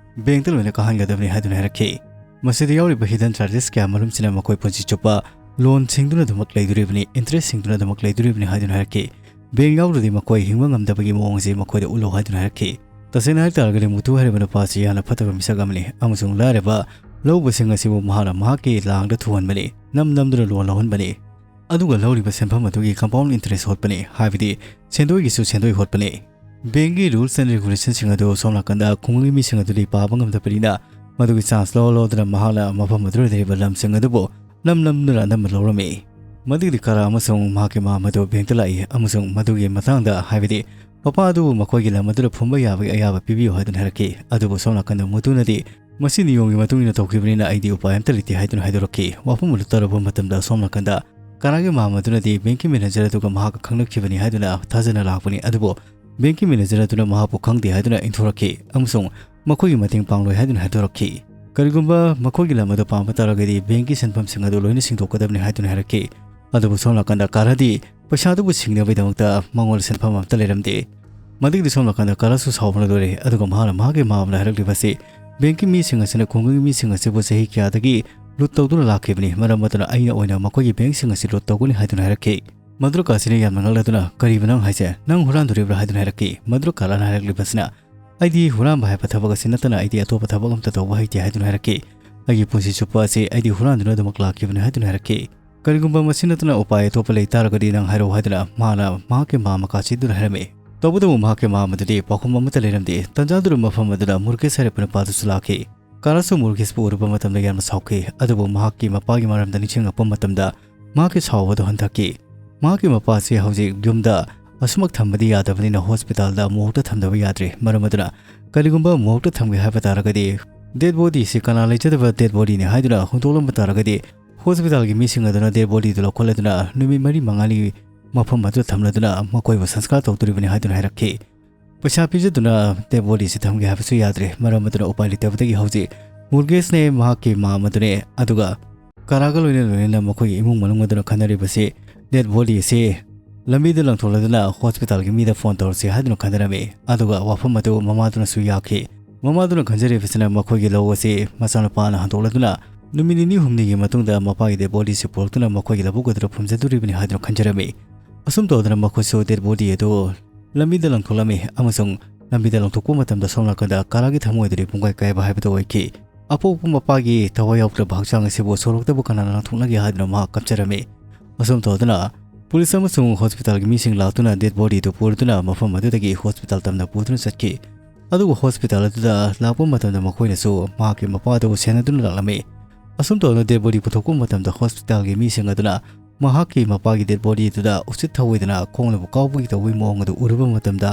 ꯕꯦꯡꯛꯇ ꯂꯣꯏꯅ ꯀꯥꯍꯟꯒꯗꯕꯅꯤ" ꯍꯥꯏꯗꯨꯅ ꯍꯥꯏꯔꯛꯈꯤ꯫ ꯃꯁꯤꯗ ꯌꯥꯎꯔꯤꯕ hidden charges ꯀꯌꯥ ꯑꯃꯔꯣꯝꯁꯤꯅ ꯃꯈꯣꯏ ꯄꯨꯟꯁꯤ ꯆꯨꯞꯄ ꯂꯣꯟ ꯁꯤꯡꯗꯨꯅ ꯑꯗꯨꯃꯛ ꯂꯩꯗꯣꯔꯤꯕꯅꯤ, interest ꯁꯤꯡꯗꯨꯅ ꯑꯗꯨꯃꯛ ꯂꯩꯗꯣꯔꯤꯕꯅꯤ ꯍꯥꯏꯗꯨꯅ ꯍꯥꯏꯔꯛꯈꯤ꯫ ꯕꯦꯡꯛ ꯌꯥꯎꯗ꯭ꯔꯗꯤ ꯃꯈꯣꯏ ꯍꯤꯡꯕ ꯉꯝꯗꯕꯒꯤ ꯃꯑꯣꯡ ꯑꯁꯤ ꯃꯈꯣꯏꯗ ꯎꯠꯂꯨ ꯍꯥꯏꯗꯨꯅ ꯍꯥꯏꯔꯛꯈꯤ꯫ ꯇꯁꯦꯡꯅ ꯍꯥꯏ ꯇꯥꯔꯒꯗꯤ ꯃꯨꯇꯨ ꯍꯥꯏꯔꯤꯕ ꯅꯨꯄꯥ ꯑꯁꯤ ꯌꯥꯝꯅ ꯐꯠꯇꯕ ꯃꯤꯁꯛ ꯑꯃꯅꯤ ꯑꯃꯁꯨꯡ ꯂꯥꯏꯔꯕ ꯂꯧꯎꯕꯁꯤꯡ ꯑꯁꯤꯕꯨ ꯃꯍꯥꯛꯅ ꯃꯍꯥꯛꯀꯤ ꯂꯥꯡꯗ ꯊꯨꯍꯟꯕꯅꯤ, ꯅꯝ ꯅꯝꯗꯨꯅ ꯂꯣꯟ ꯂꯧꯍꯟꯕꯅꯤ꯫ ꯑꯗꯨꯒ ꯂꯧꯔꯤꯕ ꯁꯦꯟꯐꯝ ꯑꯗꯨꯒꯤ compound interest ꯍꯣꯠꯄꯅꯤ, ꯍꯥꯏꯕꯗꯤ ꯁꯦꯟꯗꯣꯏꯒꯤꯁꯨ ꯁꯦꯟꯗꯣꯏ ꯍꯣꯠꯄꯅꯤ꯫ ꯕꯦꯡꯛꯀꯤ rules and regulationꯁꯤꯡ ꯑꯗꯨ ꯁꯣꯝ ꯅꯥꯀꯟꯗ ꯈꯨꯡꯒꯪꯒꯤ ꯃꯤꯁꯤꯡ ꯑꯗꯨꯗꯤ ꯄꯥꯕ ꯉꯝꯗꯕꯅꯤꯅ ꯃꯗꯨꯒꯤ chance ꯂꯧ ꯂꯧꯗꯅ ꯃꯍꯥꯛꯅ ꯃꯐꯝ ꯑꯗꯨꯗ ꯂꯩꯔꯤꯕ ꯂꯝꯁꯤꯡ ꯑꯗꯨꯕꯨ ꯅꯝ ꯅꯝꯗꯨꯅ ꯑꯅꯝꯕ ꯂꯧꯔꯝꯃꯤ꯫ ꯃꯗꯨꯒꯤꯗꯤ ꯀꯥꯔꯥ ꯑꯃꯁꯨꯡ ꯃꯍꯥꯛꯀꯤ ꯃꯥꯝꯃ ꯑꯗꯨ ꯕꯦꯡꯛꯇ ꯂꯥꯛꯏ ꯑꯃꯁꯨꯡ ꯃꯗꯨꯒꯤ ꯃꯇꯥꯡꯗ, ꯍꯥꯏꯕꯗꯤ ꯃꯄꯥ ꯑꯗꯨꯕꯨ ꯃꯈꯣꯏꯒꯤ ꯂꯝ ꯑꯗꯨꯗ ꯐꯨꯝꯕ ꯌꯥꯕꯒꯤ ꯑꯌꯥꯕ ꯄꯤꯕꯤꯌꯨ ꯍꯥꯏꯗꯨꯅ ꯍꯥꯏꯔꯛꯈꯤ꯫ ꯑꯗꯨꯕꯨ ꯁꯣꯝ ꯅꯥꯀꯟꯗ ꯃꯨꯇꯨꯅꯗꯤ "ꯃꯁꯤ ꯅꯤꯌꯣꯝꯒꯤ ꯃꯇꯨꯡ ꯏꯟꯅ ꯇꯧꯈꯤꯕꯅꯤꯅ ꯑꯩꯗꯤ ꯎꯄꯥꯏ ꯑꯃꯠꯇ ꯂꯩꯇꯦ" ꯍꯥꯏꯗꯨꯅ ꯍꯥꯏꯗꯣꯔꯛꯈꯤ꯫ ꯋꯥꯐꯝ ꯑꯗꯨ ꯇꯥꯔꯕ ꯃꯇꯝꯗ ꯑꯁꯣꯝ ꯅꯥꯀꯟꯗ ꯀꯥꯔꯥꯒꯤ ꯃꯃꯥ ꯑꯗꯨꯅꯗꯤ ꯕꯦꯡꯀꯤ ꯃꯦꯅꯦꯖꯔ ꯑꯗꯨꯒ ꯃꯍꯥꯛꯀ ꯈꯪꯅꯈꯤꯕꯅꯤ ꯍꯥꯏꯗꯨꯅ ꯊꯥꯖꯅ ꯂꯥꯛꯄꯅꯤ꯫ ꯑꯗꯨꯕꯨ ꯕꯦꯡꯀꯤ ꯃꯦꯅꯦꯖꯔ ꯑꯗꯨꯅ ꯃꯍꯥꯛꯄꯨ ꯈꯪꯗꯦ ꯍꯥꯏꯗꯨꯅ ꯏꯟꯊꯣꯔꯛꯈꯤ ꯑꯃꯁꯨꯡ ꯃꯈꯣꯏꯒꯤ ꯃꯇꯦꯡ ꯄꯥꯡꯂꯣꯏ ꯍꯥꯏꯗꯨꯅ ꯍꯥꯏꯗꯣꯔꯛꯈꯤ꯫ "ꯀꯔꯤꯒꯨꯝꯕ ꯃꯈꯣꯏꯒꯤ ꯂꯝ ꯑꯗꯨ ꯄꯥꯝꯕ ꯇꯥꯔꯒꯗꯤ ꯕꯦꯡꯀꯤ ꯁꯦꯟꯐꯝꯁꯤꯡ ꯑꯗꯨ ꯂꯣꯏꯅ ꯁꯤꯡꯗꯣꯛꯀꯗꯕꯅꯤ" ꯍꯥꯏꯗꯨꯅ ꯍꯥꯏꯔꯛꯈꯤ꯫ ꯑꯗꯨꯕꯨ ꯁꯣꯝ ꯅꯥꯀꯟꯗ ꯀꯥꯔꯥꯗꯤ ꯄꯩꯁꯥ ꯑꯗꯨꯕꯨ ꯁꯤꯡꯅꯕꯒꯤꯗꯃꯛꯇ ꯃꯉꯣꯟꯗ ꯁꯦꯟꯐꯝ ꯑꯃꯠꯇ ꯂꯩꯔꯝꯗꯦ꯫ ꯃꯗꯨꯒꯤꯗꯤ ꯁꯣꯝ ꯅꯥꯀꯟꯗ ꯀꯥꯔꯥꯁꯨ ꯁꯥꯎꯕꯅ ꯂꯣꯏꯔꯦ, ꯑꯗꯨꯒ ꯃꯍꯥꯛꯅ ꯃꯍꯥꯛꯀꯤ ꯃꯃꯥꯗ ꯍꯥꯏꯔꯛꯂꯤꯕ ꯑꯁꯤ ꯕꯦꯡꯀꯤ ꯃꯤꯁꯤꯡ ꯑꯁꯤꯅ ꯈꯨꯡꯒꯪꯒꯤ ꯃꯤꯁꯤꯡ ꯑꯁꯤꯕꯨ ꯆꯍꯤ ꯀꯌꯥꯗꯒꯤ ꯂꯨꯠ ꯇꯧꯗꯨꯅ ꯂꯥꯛꯈꯤꯕꯅꯤ, ꯃꯔꯝ ꯑꯗꯨꯅ ꯑꯩꯅ ꯑꯣꯏꯅ ꯃꯈꯣꯏꯒꯤ ꯕꯦꯡꯁꯤꯡ ꯑꯁꯤ ꯂꯨꯠ ꯇꯧꯒꯅꯤ ꯍꯥꯏꯗꯨꯅ ꯍꯥꯏꯔꯛꯈꯤ꯫ ꯃꯗ꯭ꯔꯀꯥ ꯑꯁꯤꯅ ꯌꯥꯝꯅ ꯉꯛꯂꯗꯨꯅ, "ꯀꯔꯤꯕ ꯅꯪ ꯍꯥꯏꯁꯦ? ꯅꯪ ꯍꯨꯔꯥꯟꯗꯣꯔꯤꯕ꯭ꯔꯥ?" ꯍꯥꯏꯗꯨꯅ ꯍꯥꯏꯔꯛꯈꯤ꯫ ꯃꯗ꯭ꯔꯀꯥꯂꯥꯅ ꯍꯥꯏꯔꯛꯂꯤꯕꯁꯤꯅ, "ꯑꯩꯗꯤ ꯍꯨꯔꯥꯟꯕ ꯍꯥꯏꯕ ꯊꯕꯛ ꯑꯁꯤ ꯅꯠꯇꯅ ꯑꯩꯗꯤ ꯑꯇꯣꯞꯄ ꯊꯕꯛ ꯑꯃꯠꯇ ꯇꯧꯕ ꯍꯩꯇꯦ" ꯍꯥꯏꯗꯨꯅ ꯍꯥꯏꯔꯛꯈꯤ꯫ "ꯑꯩꯒꯤ ꯄꯨꯟꯁꯤ ꯆꯨꯞꯄ ꯑꯁꯤ ꯑꯩꯗꯤ ꯍꯨꯔꯥꯟꯗꯨꯅ ꯑꯗꯨꯃꯛ ꯂꯥꯛꯈꯤꯕꯅꯤ" ꯍꯥꯏꯗꯨꯅ ꯍꯥꯏꯔꯛꯈꯤ꯫ "ꯀꯔꯤꯒꯨꯝꯕ ꯃꯁꯤ ꯅꯠꯇꯅ ꯎꯄꯥꯏ ꯑꯇꯣꯞꯄ ꯂꯩ ꯇꯥꯔꯒꯗꯤ ꯅꯪ ꯍꯥꯏꯔꯛꯎ" ꯍꯥꯏꯗꯨꯅ ꯃꯍꯥꯛꯅ ꯃꯍꯥꯛꯀꯤ ꯃꯃꯥ ꯀꯥꯁꯤꯗꯨꯅ ꯍꯥꯏꯔꯝꯃꯤ꯫ ꯇꯧꯕꯇꯕꯨ ꯃꯍꯥꯛꯀꯤ ꯃꯃꯥ ꯑꯗꯨꯗꯤ ꯄꯥꯎꯈꯨꯝ ꯑꯃꯠꯇ ꯂꯩꯔꯝꯗꯦ꯫ ꯇꯟꯖꯥꯗꯨꯗ ꯃꯐꯝ ꯑꯗꯨꯗ ꯃꯨꯔꯀꯦꯁ ꯍꯥꯏꯔꯛꯄ ꯅꯨꯄꯥꯗꯨꯁꯨ ꯂꯥꯛꯈꯤ꯫ ꯀꯥꯔꯥꯁꯨ ꯃꯨꯔꯀꯦꯁꯄꯨ ꯎꯔꯨꯕ ꯃꯇꯝꯗ ꯌꯥꯝꯅ ꯁꯥꯎꯈꯤ, ꯑꯗꯨꯕꯨ ꯃꯍꯥꯛꯀꯤ ꯃꯄꯥꯒꯤ ꯃꯔꯝꯗ ꯅꯤꯡꯁꯤꯡꯂꯛꯄ ꯃꯇꯝꯗ ꯃꯍꯥꯛꯀꯤ ꯁꯥꯎꯕꯗꯨ ꯍꯟꯊꯈꯤ꯫ ꯃꯍꯥꯛꯀꯤ ꯃꯄꯥ ꯑꯁꯤ ꯍꯧꯖꯤꯛ ꯌꯨꯝꯗ ꯑꯁꯨꯃꯛ ꯊꯝꯕꯗꯤ ꯌꯥꯗꯕꯅꯤꯅ ꯍꯣꯁꯄꯤꯇꯥꯜꯗ ꯃꯣꯔꯒꯇ ꯊꯝꯗꯕ ꯌꯥꯗ꯭ꯔꯦ꯫ ꯃꯔꯝ ꯑꯗꯨꯅ ꯀꯔꯤꯒꯨꯝꯕ ꯃꯣꯔꯒꯇ ꯊꯝꯒꯦ ꯍꯥꯏꯕ ꯇꯥꯔꯒꯗꯤ ꯗꯦꯗ ꯕꯣꯗꯤ ꯑꯁꯤ ꯀꯅꯥ ꯂꯩꯖꯗꯕ ꯗꯦꯗ ꯕꯣꯗꯤꯅꯤ ꯍꯥꯏꯗꯨꯅ ꯍꯨꯟꯗꯣꯛꯂꯝꯕ ꯇꯥꯔꯒꯗꯤ ꯍꯣꯁꯄꯤꯇꯥꯜꯒꯤ ꯃꯤꯁꯤꯡ ꯑꯗꯨꯅ ꯗꯦꯗ ꯕꯣꯗꯤꯗꯨ ꯂꯧꯈꯠꯂꯗꯨꯅ ꯅꯨꯃꯤꯠ ꯃꯔꯤ ꯃꯉꯥꯅꯤ ꯃꯐꯝ ꯑꯗꯨꯗ ꯊꯝꯂꯗꯨꯅ ꯃꯈꯣꯏꯕꯨ ꯁꯪꯁꯀꯥꯔ ꯇꯧꯗꯣꯔꯤꯕꯅꯤ ꯍꯥꯏꯗꯨꯅ ꯍꯥꯏꯔꯛꯈꯤ꯫ ꯄꯩꯁꯥ ꯄꯤꯖꯗꯨꯅ ꯗꯦꯗ ꯕꯣꯗꯤꯁꯤ ꯊꯝꯒꯦ ꯍꯥꯏꯕꯁꯨ ꯌꯥꯗ꯭ꯔꯦ꯫ ꯃꯔꯝ ꯑꯗꯨꯅ ꯎꯄꯥꯏ ꯂꯩꯇꯕꯗꯒꯤ ꯍꯧꯖꯤꯛ ꯃꯨꯔꯒꯦꯁꯅꯦ, ꯃꯍꯥꯛꯀꯤ ꯃꯃꯥ ꯑꯗꯨꯅꯦ, ꯑꯗꯨꯒ ꯀꯥꯔꯥꯒ ꯂꯣꯏꯅ ꯂꯣꯏꯅꯅ ꯃꯈꯣꯏꯒꯤ ꯏꯃꯨꯡ ꯃꯅꯨꯡ ꯑꯗꯨꯅ ꯈꯟꯅꯔꯤꯕꯁꯤ ꯗꯦꯗ ꯕꯣꯗꯤ ꯑꯁꯤ ꯂꯝꯕꯤꯗ ꯂꯪꯊꯣꯛꯂꯗꯨꯅ ꯍꯣꯁꯄꯤꯇꯥꯜꯒꯤ ꯃꯤꯗ ꯐꯣꯟ ꯇꯧꯔꯁꯤ ꯍꯥꯏꯗꯨꯅ ꯈꯟꯅꯔꯝꯃꯤ꯫ ꯑꯗꯨꯒ ꯋꯥꯐꯝ ꯑꯗꯨ ꯃꯃꯥꯗꯨꯅꯁꯨ ꯌꯥꯈꯤ꯫ ꯃꯃꯥꯗꯨꯅ ꯈꯟꯖꯔꯤꯕꯁꯤꯅ ꯃꯈꯣꯏꯒꯤ ꯂꯧ ꯑꯁꯤ ꯃꯆꯥꯅꯨꯄꯥꯅ ꯍꯟꯗꯣꯛꯂꯗꯨꯅ ꯅꯨꯃꯤꯠ ꯅꯤꯅꯤ ꯍꯨꯝꯅꯤꯒꯤ ꯃꯇꯨꯡꯗ ꯃꯄꯥꯒꯤ ꯗꯦꯗ ꯕꯣꯗꯤ ꯑꯁꯤ ꯄꯨꯔꯛꯇꯨꯅ ꯃꯈꯣꯏꯒꯤ ꯂꯧꯕꯨꯛ ꯑꯗꯨꯗ ꯐꯨꯝꯖꯗꯣꯔꯤꯕꯅꯤ ꯍꯥꯏꯗꯨꯅ ꯈꯟꯖꯔꯝꯃꯤ꯫ ꯑꯁꯨꯝ ꯇꯧꯗꯅ ꯃꯈꯣꯏꯁꯨ ꯗꯦꯗ ꯕꯣꯗꯤ ꯑꯗꯨ ꯂꯝꯕꯤꯗ ꯂꯪꯊꯣꯛꯂꯝꯃꯤ ꯑꯃꯁꯨꯡ ꯂꯝꯕꯤꯗ ꯂꯪꯊꯣꯛꯄ ꯃꯇꯝꯗ ꯁꯣꯝ ꯅꯥꯀꯟꯗ ꯀꯥꯔꯥꯒꯤ ꯊꯃꯣꯏ ꯑꯗꯨꯗꯤ ꯄꯨꯡꯀꯥꯏ ꯀꯥꯏꯕ ꯍꯥꯏꯕꯗꯨ ꯑꯣꯏꯈꯤ꯫ ꯑꯄꯣꯛꯄ ꯃꯄꯥꯒꯤ ꯊꯋꯥꯏ ꯌꯥꯎꯗ꯭ꯔꯕ ꯍꯛꯆꯥꯡ ꯑꯁꯤꯕꯨ ꯁꯣꯔꯣꯛꯇꯕꯨ ꯀꯅꯥꯅ ꯂꯪꯊꯣꯛꯅꯒꯦ ꯍꯥꯏꯗꯨꯅ ꯃꯍꯥꯛ ꯀꯞꯆꯔꯝꯃꯤ꯫ ꯑꯁꯨꯝ ꯇꯧꯗꯨꯅ ꯄꯨꯂꯤꯁ ꯑꯃꯁꯨꯡ ꯍꯣꯁꯄꯤꯇꯥꯜꯒꯤ ꯃꯤꯁꯤꯡ ꯂꯥꯛꯇꯨꯅ ꯗꯦꯗ ꯕꯣꯗꯤꯗꯨ ꯄꯨꯔꯗꯨꯅ ꯃꯐꯝ ꯑꯗꯨꯗꯒꯤ ꯍꯣꯁꯄꯤꯇꯥꯜ ꯇꯝꯅ ꯄꯨꯗꯨꯅ ꯆꯠꯈꯤ꯫ ꯑꯗꯨꯕꯨ ꯍꯣꯁꯄꯤꯇꯥꯜ ꯑꯗꯨꯗ ꯂꯥꯛꯄ ꯃꯇꯝꯗ ꯃꯈꯣꯏꯅꯁꯨ ꯃꯍꯥꯛꯀꯤ ꯃꯄꯥꯗꯨ ꯁꯦꯟꯅꯗꯨꯅ ꯂꯥꯛꯂꯝꯃꯤ꯫ ꯑꯁꯨꯝ ꯇꯧꯗꯨꯅ ꯗꯦꯗ ꯕꯣꯗꯤ ꯄꯨꯊꯣꯛꯄ ꯃꯇꯝꯗ ꯍꯣꯁꯄꯤꯇꯥꯜꯒꯤ ꯃꯤꯁꯤꯡ ꯑꯗꯨꯅ ꯃꯍꯥꯛꯀꯤ ꯃꯄꯥꯒꯤ ꯗꯦꯗ ꯕꯣꯗꯤ ꯑꯗꯨꯗ ꯎꯁꯤꯠ ꯊꯑꯣꯏꯗꯅ ꯈꯣꯡꯅꯕꯨ ꯀꯥꯎꯕꯒꯤ ꯇꯧꯕꯒꯤ ꯃꯑꯣꯡ ꯑꯗꯨ ꯎꯔꯨꯕ ꯃꯇꯝꯗ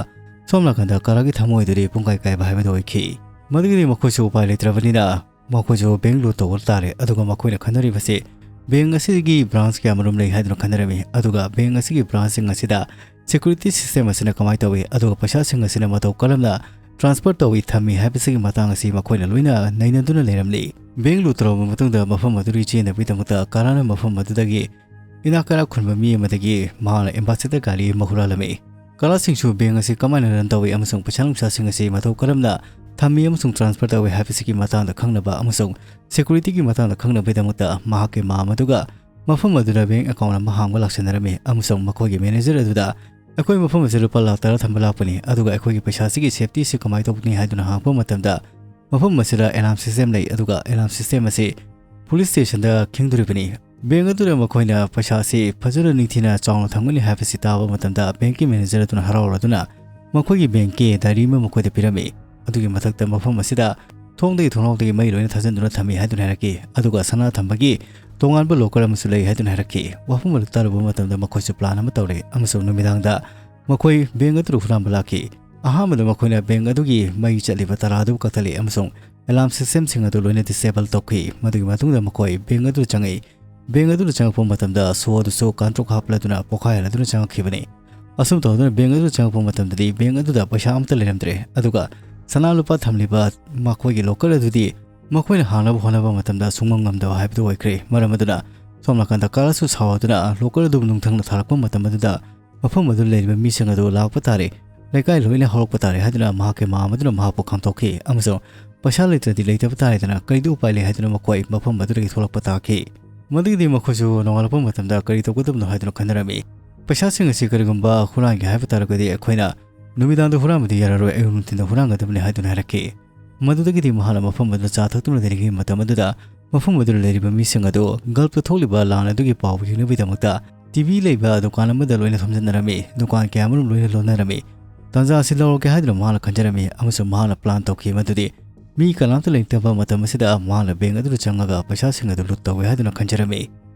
ꯁꯣꯝ ꯅꯥꯀꯟꯗ ꯀꯥꯔꯥꯒꯤ ꯊꯃꯣꯏꯗꯨꯗꯤ ꯄꯨꯡꯀꯥꯏ ꯀꯥꯏꯕ ꯍꯥꯏꯕꯗꯨ ꯑꯣꯏꯈꯤ꯫ ꯃꯗꯨꯒꯤꯗꯤ ꯃꯈꯣꯏꯁꯨ ꯎꯄꯥꯏ ꯂꯩꯇ꯭ꯔꯕꯅꯤꯅ ꯃꯈꯣꯏꯁꯨ ꯕꯦꯡ ꯂꯨꯠ ꯇꯧꯕ ꯇꯥꯔꯦ꯫ ꯑꯗꯨꯒ ꯃꯈꯣꯏꯅ ꯈꯟꯅꯔꯤꯕꯁꯤ ꯕꯦꯡ ꯑꯁꯤꯒꯤ ꯕ꯭ꯔꯥꯟꯁ ꯀꯌꯥꯃꯔꯨꯝ ꯂꯩ ꯍꯥꯏꯗꯨꯅ ꯈꯟꯅꯔꯝꯃꯤ꯫ ꯑꯗꯨꯒ ꯕꯦꯡ ꯑꯁꯤꯒꯤ ꯕ꯭ꯔꯥꯟꯁꯁꯤꯡ ꯑꯁꯤꯗ ꯁꯦꯀ꯭ꯌꯨꯔꯤꯇꯤ ꯁꯤꯁꯇꯦꯝ ꯑꯁꯤꯅ ꯀꯃꯥꯏꯅ ꯇꯧꯏ, ꯑꯗꯨꯒ ꯄꯩꯁꯥꯁꯤꯡ ꯑꯁꯤꯅ ꯃꯇꯧ ꯀꯔꯝꯅ ꯇ꯭ꯔꯥꯟꯁꯐꯔ ꯇꯧꯏ ꯊꯝꯃꯤ ꯍꯥꯏꯕꯁꯤꯒꯤ ꯃꯇꯥꯡ ꯑꯁꯤ ꯃꯈꯣꯏꯅ ꯂꯣꯏꯅ ꯅꯩꯅꯗꯨꯅ ꯂꯩꯔꯝꯂꯤ꯫ ꯕꯦꯡ ꯂꯨꯠ ꯇꯧꯔꯕ ꯃꯇꯨꯡꯗ ꯃꯐꯝ ꯑꯗꯨꯗꯒꯤ ꯆꯦꯟꯅꯕꯒꯤꯗꯃꯛꯇ ꯀꯥꯔꯥꯅ ꯃꯐꯝ ꯑꯗꯨꯗꯒꯤ ꯏꯅꯥꯛ ꯀꯩꯔꯥꯛ ꯈꯨꯟꯕ ꯃꯤ ꯑꯃꯗꯒꯤ ꯃꯍꯥꯛꯅ ꯑꯦꯝꯕꯥꯁꯦꯗꯔ ꯒꯥꯔꯤ ꯑꯃ ꯍꯨꯔꯥꯜꯂꯝꯃꯤ꯫ ꯀꯥꯔꯥꯁꯤꯡꯁꯨ ꯕꯦꯡ ꯑꯁꯤ ꯀꯃꯥꯏꯅ ꯔꯟ ꯇꯧꯏ ꯑꯃꯁꯨꯡ ꯄꯩꯁꯥ ꯅꯨꯡꯁꯥꯁꯤꯡ ꯑꯁꯤ ꯃꯇꯧ ꯀꯔꯝꯅ ꯊꯝꯃꯤ ꯑꯃꯁꯨꯡ ꯇ꯭ꯔꯥꯟꯁꯐꯔ ꯇꯧꯏ ꯍꯥꯏꯕꯁꯤꯒꯤ ꯃꯇꯥꯡꯗ ꯈꯪꯅꯕ ꯑꯃꯁꯨꯡ ꯁꯦꯀ꯭ꯌꯨꯔꯤꯇꯤꯒꯤ ꯃꯇꯥꯡꯗ ꯈꯪꯅꯕꯒꯤꯗꯃꯛꯇ ꯃꯍꯥꯛꯀꯤ ꯃꯥꯝ ꯑꯗꯨꯒ ꯃꯐꯝ ꯑꯗꯨꯗ ꯕꯦꯡ ꯑꯦꯀꯥꯎꯟ ꯑꯃ ꯍꯥꯡꯕ ꯂꯥꯛꯁꯤꯟꯅꯔꯝꯃꯤ ꯑꯃꯁꯨꯡ ꯃꯈꯣꯏꯒꯤ ꯃꯦꯅꯦꯖꯔ ꯑꯗꯨꯗ "ꯑꯩꯈꯣꯏ ꯃꯐꯝ ꯑꯁꯤꯗ ꯂꯨꯄꯥ ꯂꯥꯈ ꯇꯔꯥ ꯊꯝꯕ ꯂꯥꯛꯄꯅꯤ, ꯑꯗꯨꯒ ꯑꯩꯈꯣꯏꯒꯤ ꯄꯩꯁꯥꯁꯤꯒꯤ ꯁꯦꯐꯇꯤ ꯑꯁꯤ ꯀꯃꯥꯏꯅ ꯇꯧꯒꯅꯤ?" ꯍꯥꯏꯗꯨꯅ ꯍꯪꯂꯛꯄ ꯃꯇꯝꯗ, "ꯃꯐꯝ ꯑꯁꯤꯗ ꯑꯦꯂꯥꯝ ꯁꯤꯁꯇꯦꯝ ꯂꯩ, ꯑꯗꯨꯒ ꯑꯦꯂꯥꯝ ꯁꯤꯁꯇꯦꯝ ꯑꯁꯤ ꯄꯨꯂꯤꯁ ꯁ꯭ꯇꯦꯁꯟꯗ ꯈꯤꯡꯗꯣꯔꯤꯕꯅꯤ꯫ ꯕꯦꯡ ꯑꯗꯨꯗ ꯃꯈꯣꯏꯅ ꯄꯩꯁꯥ ꯑꯁꯤ ꯐꯖꯅ ꯅꯤꯡꯊꯤꯅ ꯆꯥꯎꯅ ꯊꯝꯒꯅꯤ" ꯍꯥꯏꯕꯁꯤ ꯇꯥꯕ ꯃꯇꯝꯗ, ꯕꯦꯡꯀꯤ ꯃꯦꯅꯦꯖꯔ ꯑꯗꯨꯅ ꯍꯔꯥꯎꯔꯗꯨꯅ ꯃꯈꯣꯏꯒꯤ ꯕꯦꯡꯀꯤ ꯗꯥꯏꯔꯤ ꯑꯃ ꯃꯈꯣꯏꯗ ꯄꯤꯔꯝꯃꯤ꯫ ꯑꯗꯨꯒꯤ ꯃꯊꯛꯇ ꯃꯐꯝ ꯑꯁꯤꯗ ꯊꯣꯡꯗꯒꯤ ꯊꯣꯡꯅꯥꯎꯗꯒꯤ ꯃꯩ ꯂꯣꯏꯅ ꯊꯥꯖꯤꯟꯗꯨꯅ ꯊꯝꯃꯤ ꯍꯥꯏꯗꯨꯅ ꯍꯥꯏꯔꯛꯈꯤ꯫ ꯑꯗꯨꯒ ꯁꯅꯥ ꯊꯝꯕꯒꯤ ꯇꯣꯉꯥꯟꯕ ꯂꯣꯀꯔ ꯑꯃꯁꯨ ꯂꯩ ꯍꯥꯏꯗꯨꯅ ꯍꯥꯏꯔꯛꯈꯤ꯫ ꯋꯥꯐꯝ ꯑꯗꯨ ꯇꯥꯔꯨꯕ ꯃꯇꯝꯗ ꯃꯈꯣꯏꯁꯨ ꯄ꯭ꯂꯥꯟ ꯑꯃ ꯇꯧꯔꯦ ꯑꯃꯁꯨꯡ ꯅꯨꯃꯤꯗꯥꯡꯗ ꯃꯈꯣꯏ ꯕꯦꯡ ꯑꯗꯨꯗ ꯍꯨꯔꯥꯟꯕ ꯂꯥꯛꯈꯤ꯫ ꯑꯍꯥꯟꯕꯗ ꯃꯈꯣꯏꯅ ꯕꯦꯡ ꯑꯗꯨꯒꯤ ꯃꯩ ꯆꯠꯂꯤꯕ ꯇꯔꯥ ꯑꯗꯨ ꯀꯛꯊꯠꯂꯤ ꯑꯃꯁꯨꯡ ꯑꯦꯂꯥꯔꯝ ꯁꯤꯁꯇꯦꯝꯁꯤꯡ ꯑꯗꯨ ꯂꯣꯏꯅ ꯗꯤꯁꯦꯕꯜ ꯇꯧꯈꯤ꯫ ꯃꯗꯨꯒꯤ ꯃꯇꯨꯡꯗ ꯃꯈꯣꯏ ꯕꯦꯡ ꯑꯗꯨꯗ ꯆꯪꯉꯛꯏ꯫ ꯕꯦꯡ ꯑꯗꯨꯗ ꯆꯪꯉꯛꯄ ꯃꯇꯝꯗ ꯁꯣ ꯑꯗꯨꯁꯨ ꯀꯥꯡꯇ꯭ꯔꯣꯛ ꯍꯥꯞꯂꯗꯨꯅ ꯄꯣꯈꯥꯏꯍꯜꯂꯗꯨꯅ ꯆꯪꯉꯛꯈꯤꯕꯅꯤ꯫ ꯑꯁꯨꯝ ꯇꯧꯗꯨꯅ ꯕꯦꯡ ꯑꯗꯨꯗ ꯆꯪꯉꯛꯄ ꯃꯇꯝꯗꯗꯤ ꯕꯦꯡ ꯑꯗꯨꯗ ꯄꯩꯁꯥ ꯑꯃꯠꯇ ꯂꯩꯔꯝꯗ꯭ꯔꯦ꯫ ꯑꯗꯨꯒ ꯁꯅꯥ ꯂꯨꯄꯥ ꯊꯝꯂꯤꯕ ꯃꯈꯣꯏꯒꯤ ꯂꯣꯀꯔ ꯑꯗꯨꯗꯤ ꯃꯈꯣꯏꯅ ꯍꯥꯡꯅꯕ ꯍꯣꯠꯅꯕ ꯃꯇꯝꯗ ꯁꯨꯡꯉꯝ ꯉꯝꯗꯕ ꯍꯥꯏꯕꯗꯨ ꯑꯣꯏꯈ꯭ꯔꯦ꯫ ꯃꯔꯝ ꯑꯗꯨꯅ ꯁꯣꯝ ꯅꯥꯀꯟꯗ ꯀꯥꯔꯁꯨ ꯁꯥꯎꯗꯨꯅ ꯂꯣꯀꯔ ꯑꯗꯨꯕꯨ ꯅꯨꯡꯊꯪꯅ ꯊꯥꯔꯛꯄ ꯃꯇꯝ ꯑꯗꯨꯗ ꯃꯐꯝ ꯑꯗꯨꯗ ꯂꯩꯔꯤꯕ ꯃꯤꯁꯤꯡ ꯑꯗꯨ ꯂꯥꯛꯄ ꯇꯥꯔꯦ, ꯂꯩꯀꯥꯏ ꯂꯣꯏꯅ ꯍꯧꯔꯛꯄ ꯇꯥꯔꯦ ꯍꯥꯏꯗꯨꯅ ꯃꯍꯥꯛꯀꯤ ꯃꯥꯝ ꯑꯗꯨꯅ ꯃꯍꯥꯛꯄꯨ ꯈꯥꯝꯇꯣꯛꯈꯤ ꯑꯃꯁꯨꯡ ꯄꯩꯁꯥ ꯂꯩꯇ꯭ꯔꯗꯤ ꯂꯩꯇꯕ ꯇꯥꯔꯦꯗꯅ ꯀꯔꯤꯗꯤ ꯎꯄꯥꯏ ꯂꯩ ꯍꯥꯏꯗꯨꯅ ꯃꯈꯣꯏ ꯃꯐꯝ ꯑꯗꯨꯗꯒꯤ ꯊꯣꯛꯂꯛꯄ ꯇꯥꯈꯤ꯫ ꯃꯗꯨꯒꯤꯗꯤ ꯃꯈꯣꯏꯁꯨ ꯅꯣꯡꯉꯥꯜꯂꯛꯄ ꯃꯇꯝꯗ ꯀꯔꯤ ꯇꯧꯒꯗꯕꯅꯣ ꯍꯥꯏꯗꯨꯅ ꯈꯟꯅꯔꯝꯃꯤ꯫ "ꯄꯩꯁꯥꯁꯤꯡ ꯑꯁꯤ ꯀꯔꯤꯒꯨꯝꯕ ꯍꯨꯔꯥꯟꯒꯦ ꯍꯥꯏꯕ ꯇꯥꯔꯒꯗꯤ ꯑꯩꯈꯣꯏꯅ ꯅꯨꯃꯤꯗꯥꯡꯗ ꯍꯨꯔꯥꯟꯕꯗꯤ ꯌꯥꯔꯔꯣꯏ, ꯑꯌꯨꯛ ꯅꯨꯡꯊꯤꯟꯗ ꯍꯨꯔꯥꯟꯒꯗꯕꯅꯤ" ꯍꯥꯏꯗꯨꯅ ꯍꯥꯏꯔꯛꯈꯤ꯫ ꯃꯗꯨꯗꯒꯤꯗꯤ ꯃꯍꯥꯛꯅ ꯃꯐꯝ ꯑꯗꯨꯗ ꯆꯥ ꯊꯛꯇꯨꯅ ꯂꯩꯔꯤꯉꯩ ꯃꯇꯝ ꯑꯗꯨꯗ ꯃꯐꯝ ꯑꯗꯨꯗ ꯂꯩꯔꯤꯕ ꯃꯤꯁꯤꯡ ꯑꯗꯨ ꯒꯜꯐꯇ ꯊꯣꯛꯂꯤꯕ ꯂꯥꯟ ꯑꯗꯨꯒꯤ ꯄꯥꯎ ꯌꯦꯡꯅꯕꯒꯤꯗꯃꯛꯇ ꯇꯤꯚꯤ ꯂꯩꯕ ꯗꯨꯀꯥꯟ ꯑꯃꯗ ꯂꯣꯏꯅ ꯊꯣꯝꯖꯤꯟꯅꯔꯝꯃꯤ꯫ ꯗꯨꯀꯥꯟ ꯀꯌꯥꯃꯔꯨꯝ ꯂꯣꯏꯅ ꯂꯣꯟꯅꯔꯝꯃꯤ꯫ ꯇꯥꯟꯖꯥ ꯑꯁꯤ ꯂꯧꯔꯒꯦ ꯍꯥꯏꯗꯨꯅ ꯃꯍꯥꯛꯅ ꯈꯟꯖꯔꯝꯃꯤ ꯑꯃꯁꯨꯡ ꯃꯍꯥꯛꯅ ꯄ꯭ꯂꯥꯟ ꯇꯧꯈꯤ ꯃꯗꯨꯗꯤ ꯃꯤ ꯀꯅꯥꯝꯇ ꯂꯩꯇꯕ ꯃꯇꯝ ꯑꯁꯤꯗ ꯃꯍꯥꯛꯅ ꯕꯦꯡ ꯑꯗꯨꯗ ꯆꯪꯉꯒ ꯄꯩꯁꯥꯁꯤꯡ ꯑꯗꯨ ꯂꯨꯠ ꯇꯧꯒꯦ ꯍꯥꯏꯗꯨꯅ ꯈꯟꯖꯔꯝꯃꯤ꯫